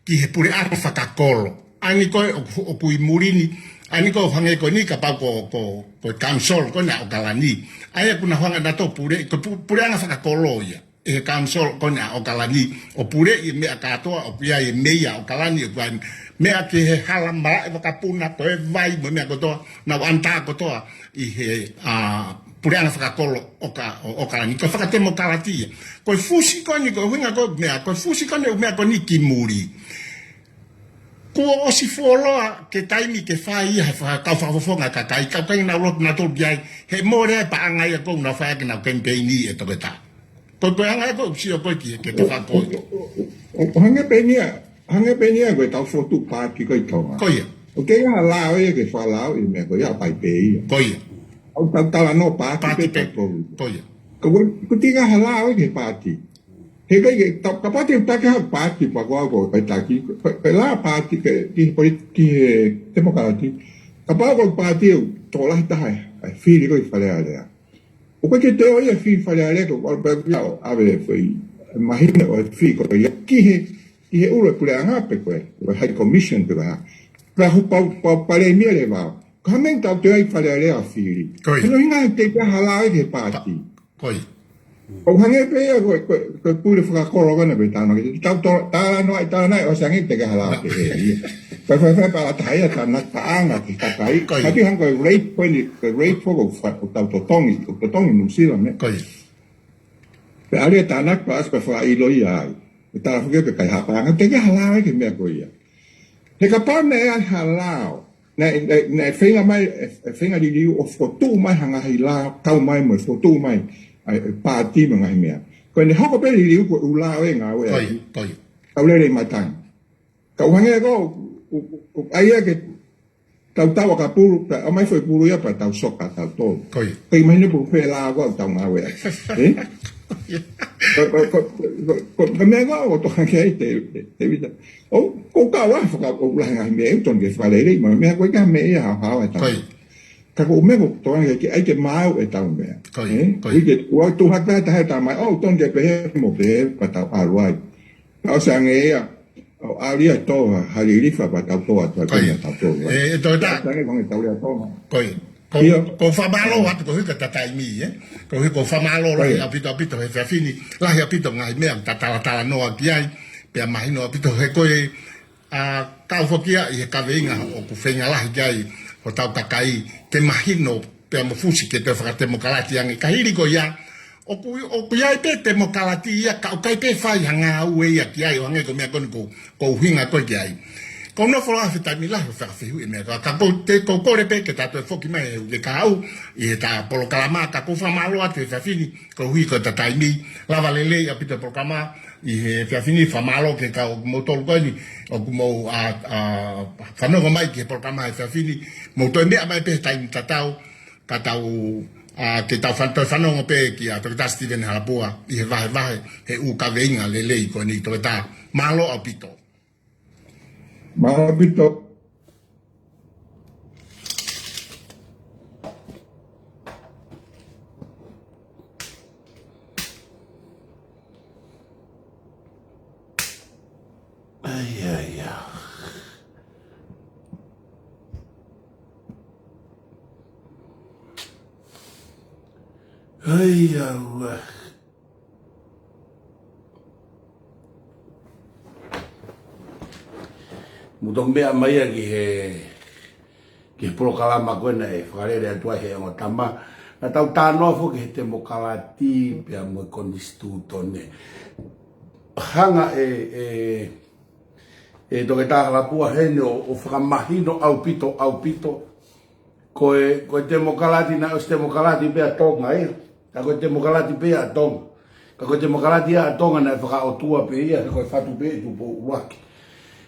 ki he puleʻanga fakakolo. ʻA eni ko ē ʻoku, ʻoku ʻi muli ni, ʻa eni ko ē ʻo hangē ko eni kapau ko, ko, ko e council ko ena ʻo ʻAokalani. ʻA ia ʻoku na hanga nautolu ʻo pule, ko e pu-, puleʻanga fakakolo ia. ʻE he council ko ena ʻo ʻAokalani, ʻo puleʻi e meʻa kātoa, ʻoku ʻi ai e meia ʻo ʻAokalani, ʻoku ʻi ai e meʻa ki he hala malaʻe vakapuna, ko e vai, mo e meʻa kotoa, nau ʻanata kotoa, ʻi he, ʻa, puleʻanga fakakolo ʻo ʻAoka-, ʻo ʻAokalani. Ko e fakatemokalati ia. Ko e fusi ko eni, ko e ʻuhinga ko e meʻa, ko e fusi ko eni, ʻo e meʻa ko eni ki muli. Kuo ʻosi fuoloa ke taimi ke fai ia he faka-, kau fakafofonga kakai, kau kai nau lotu nautolu ki ai, he mole ai paʻanga ia ʻoku nau fai ʻaki ʻenau kemipeini ʻe Toketā. Ko, ko e anga ia ʻoku sio ko ē ki, ke, ke fakakoʻi. ʻO, ʻo, ʻo, ʻo, hangē pē eni ia, hangē pē eni ia ko e tau fotu paati ko ē ʻi Tonga. Ko ia. ʻOku ʻikai ha lao ia ke fakalao ʻi he meʻa ko ia ʻa e paati pē ia. Ko ia. ʻOku tau talanoa paati Paati pē pē. Tau tolu. Ko ia. Ka ko, ko e ʻikai ha lao ia ke paati. He ʻikai ke, ta-, kapau te u taki ha paati pea ko au ko e taki, ko, ko e lao paati ke, ki he poli-, ki he temokalati. Kapau ko e paati ʻoku tokolahi taha e, e fili ko ē ʻi Fale Alea. ʻOku ʻikai ke toe ʻi ai e fili Fale Alea ko, ko, ko, ko, ʻave foʻi, mahino ʻo e fili ko ia ki he, ki he ʻulu e puleʻanga pe ko e, ko e High Commission pe ko e hā. Pea hu pau, pau, palēmia leva. Ko e hā e meʻa ʻoku tau toe ʻi ai Fale Alea ʻo fili. Ko ia. He ʻoku ʻikai ha lao ia ke paati. Ko ia. ʻO hangē pē ia ko, ko, ko e pule fakakolo ko ena pē tano. Ke tau to-, talanoa, talanoa, ʻosi ange ʻikai ha lao ia ke he ia. Fai, fai, fai, pea ʻatā ia tānaki paʻanga ki he kakai. Ko ia. Mati hangē ko e rate ko eni, ko e rate ko ē ʻoku fa-, ʻoku tau totongi, ʻoku totongi Nuʻusila mo e. Ko ia. Pea ʻalu e tānaki pea ʻosi pea fakaʻilo ia ai. ʻE tala foki ke kai ha paʻanga, ʻikai ha lao ia ke he meʻa ko ia. He kapau naʻe ʻi ai ha lao, naʻe, naʻe, naʻe feinga mai, ʻe, ʻe feinga liliu ʻo fokotuʻu mai ha ngaahi lao, kau mai mo e fokotuʻu mai, ʻa e, ʻe paati mo e ngaahi meʻa. Ko ʻene hoko pē liliu ko e ʻū lao ʻe ngāue Ko ia, ai. Ko ia. Tau lele ʻi matangi. Ka ʻoku hangē ko, ʻo, ʻo, ʻo, ʻai ia ke tau tau ʻakapulu, ka ʻomai foʻi pulu ia pea tau soka tautolu. Ko ia. Ka ʻi mahino pe ko fē lao ko ē ʻoku tau ngāue ai. Ē? Ko, ko, ko, ko, ko, ko e meʻa ko ē ʻoku tokanga ki ai Te, Te, Tēvita. ʻO, ko e kau ʻa faka-, ʻoku lahi ngaahi meʻa ʻoku totonu ke fakalelei, mo e meʻa ko e ʻikai ha meʻa ia haohaoa e tau. Ko ia. Ka ko e meʻa ʻoku tokanga ki ai ke maau e tau meʻa. Ko ia, Ē? ko ia. Ui ke, ua tu hata taha e tau mai, ʻoku totonu ke pehē mo pehē, pea tau ʻalu ai. Ka ʻosi ange ia, ʻo ʻalu ia ʻo tō ha, ha lilifa pea tau tō atu ai Ko ia. pea tau tō ai. Ē, ʻe Toketā. ʻOsi ange ko e tau lea tō ma. Ko ia. Ko, Ia. ko e fakamālō atu koeʻuhi ko e taimi, ē? Koeʻuhi ko e fakamālō Ko lahi ia. ʻaupito, ʻaupito he efiafi ni, lahi ʻaupito ngaahi meʻa ʻoku ta talatalanoa ki ai, pea mahino ʻaupito he ko e, ʻa, kau foki ia ʻi he kaveinga ʻoku feinga lahi ki ai hotau kakai, ke mahino pea mo fusi ke toe fakatemokalati ange. Ka hili ko ia, ʻoku, ʻoku ʻi ai pē temokalati ia, ka ʻoku ʻikai pē fai ha ngāue ia ki ai, ʻo hangē ko e meʻa ko eni ko, ko e ʻuhinga ko ē ki ai. Ko e nofo lahi he taimi lahi ʻo fakafehuʻi e meʻa ko ē. Ka ko e te, ko e kole pē ke ta toe foki mai he uike kahaʻu, ʻi heʻeta polokalama, ka ko e fakamālō atu he efiafi ni, koeʻuhi ko ʻeta taimi, lava lelei ʻaupito e polokalama, ʻi he efiafi ni, fakamālō ki he kau ʻoku mou tolu ko eni, ʻoku mou, ʻa, ʻa, fanongo mai ki he polokalama he efiafi ni, mou toe meʻa mai pē he taimi tatau, ka tau, ʻa, ke tau fan-, toe fanongo pē kia Toketā Steven Halapua, ʻi he vahevahe, he ʻū kaveinga lelei ko eni Toketā. Mālō ʻaupito. Mālō ʻaupito. Ai, Allah. Mou toki meʻa mai ia ki he, ki he polokalama ko ena ʻe fakalele atu ai he ongo tama. Naʻa tau talanoa foki ki he temokalati pea mo e konisitūtone. Hanga ʻe, ʻe, ʻe Toketā Halapua heni ʻo, ʻo fakamahino ʻaupito, ʻaupito. Ko e, ko e temokalati naʻe ʻosi temokalati pē ʻa Tonga ia. Ka ko e temokalati pē ʻa Tonga. Ka ko e temokalati ʻa Tonga naʻe fakaʻotua pē ia, ka ko e fatu pē ʻe Tupou ʻUluaki.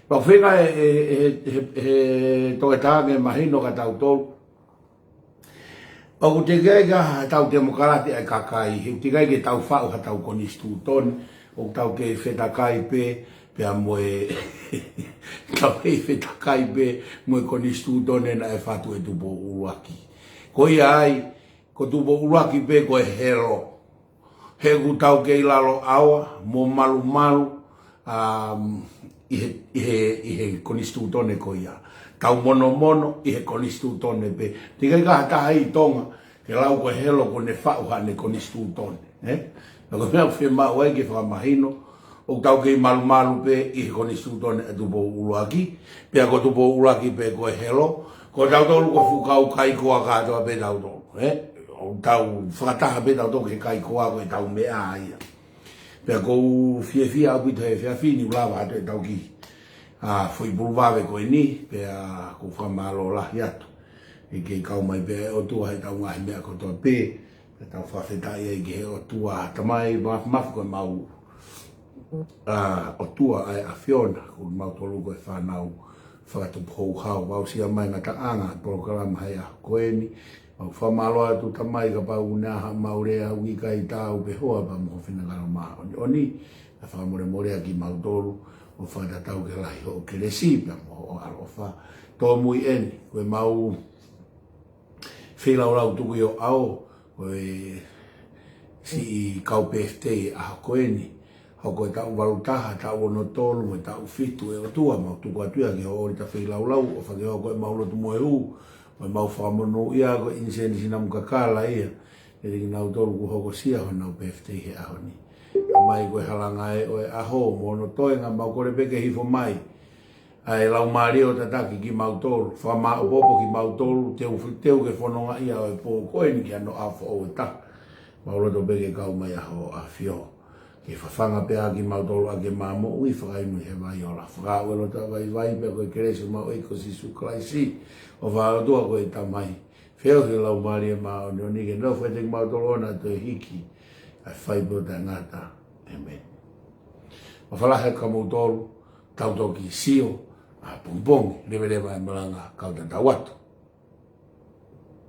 Pea feinga ʻe, ʻe, ʻe, ʻe, ʻe Toketā ke mahino kia tautolu. ʻOku teʻeki ai ke ʻi ai haʻatau temokalati ʻa e kakai, he ʻoku teʻeki ai ke tau faʻu haʻatau konisitūtone, ʻoku tau kei fetakai pē, pea mo e, tau kei fetakai pē mo e konisitūtone naʻe fatu ʻe Tupou ʻUluaki. Ko ia ai, ko Tupou ʻUluaki pē ko e helo. He ʻoku tau kei lalo ʻaoa mo malumalu, um, ʻi he, ʻi he, ʻi he konisitūtone ko ia. Tau monomono ʻi he konisitūtone pē. Teʻeki ai ke ʻi ai ha taha ʻi Tonga ke lau ko e helo kuo ne faʻu haʻane konisitūtone, ē? Ka ko e meʻa ʻoku fiemaʻu ai ke fakamahino, ʻoku tau kei malumalu pē ʻi he konisitūtone ʻa Tupou ʻUluaki, pea ko Tupou ʻUluaki pē ko e helo, ko tautolu ko e fuʻu kau kaikoa kātoa pē tautolu, ē? ʻOku tau fakataha pē tautolu ki he kaikoa, ko ʻetau meʻa ia. Pea ʻoku ou fiefia ʻaupito he efiafi ni ʻoku lava atu ʻetau kiʻi, ā, foʻi pulu vave ko eni, pea ʻoku ou fakamālō lahi atu. ʻE kei kau mai pē ʻOtua heʻetau ngaahi meʻa kotoa pē, pea tau fakafetaʻi ai ki he ʻOtua. Tamai Māfimafi, ko e mau, ā, ʻOtua ʻa e ʻAfiona, ko kimautolu ko e fānau fakatupu houhau, ʻoku aʻusia mai ngataʻanga polokalama he ʻaho ko eni. ʻOku fakamālō atu Tamai kapau ʻoku ne ʻi ai haʻamau lea ʻoku ʻikai taau pe hoa pea mo ho finangalo māʻoniʻoni, ʻa e fakamolemoleʻi kimautolu, ʻo fakatatau ki he lahi hoʻo kelesi pea mo hoʻo ʻaloʻofa. Tōmui eni, ko e mau feilaulau tuku ʻi ho ʻao, ko e siʻi kau birthday ʻaho ko eni. Hoko e taʻu valu taha, taʻu ono tolu, mo e taʻu fitu, ʻe ʻOtua, mau tuku atu ia ki ho ʻōlita feilaulau, ʻofa ke hoko ʻemau lotu mo e hū, mo ʻemau fakamonūʻia ko e ʻinisēnisi namu kakala ia, ʻiate kinautolu kuo hokosia honau birthday he ʻaho ni. Tamai, ko e halanga ē ʻo e ʻaho mo hono toenga, mau kole pē ke hifo mai ʻa e Laumālie ʻo tataki kimautolu, fakamāʻopoʻopo kimautolu, teu, teu ki he fononga ia ʻo e pō ko eni ki hano ʻaho foʻou ʻe taha. Mau loto pē ke kau mai ʻa hoʻo ʻAfio ke fafanga pē ʻa kimautolu ʻaki e mā moʻui, fakainu he vai ola. Fakaaʻu e loto ʻa vaivai pea ko e kelesi ʻa homau ʻEiki ko Sīsū Kalaisi, ʻofa ʻa e ʻOtua ko e Tamai, feohi ʻa e Laumālie Māʻoniʻoni ke nofo ʻiate kimautolu ʻo na toe hiki ʻa e fai pē ʻo taʻengata. ʻĒmeni. ʻOfa lahi atu kia moutolu, tau toki sio ʻapongipongi, leveleva e malanga, kau tatau atu.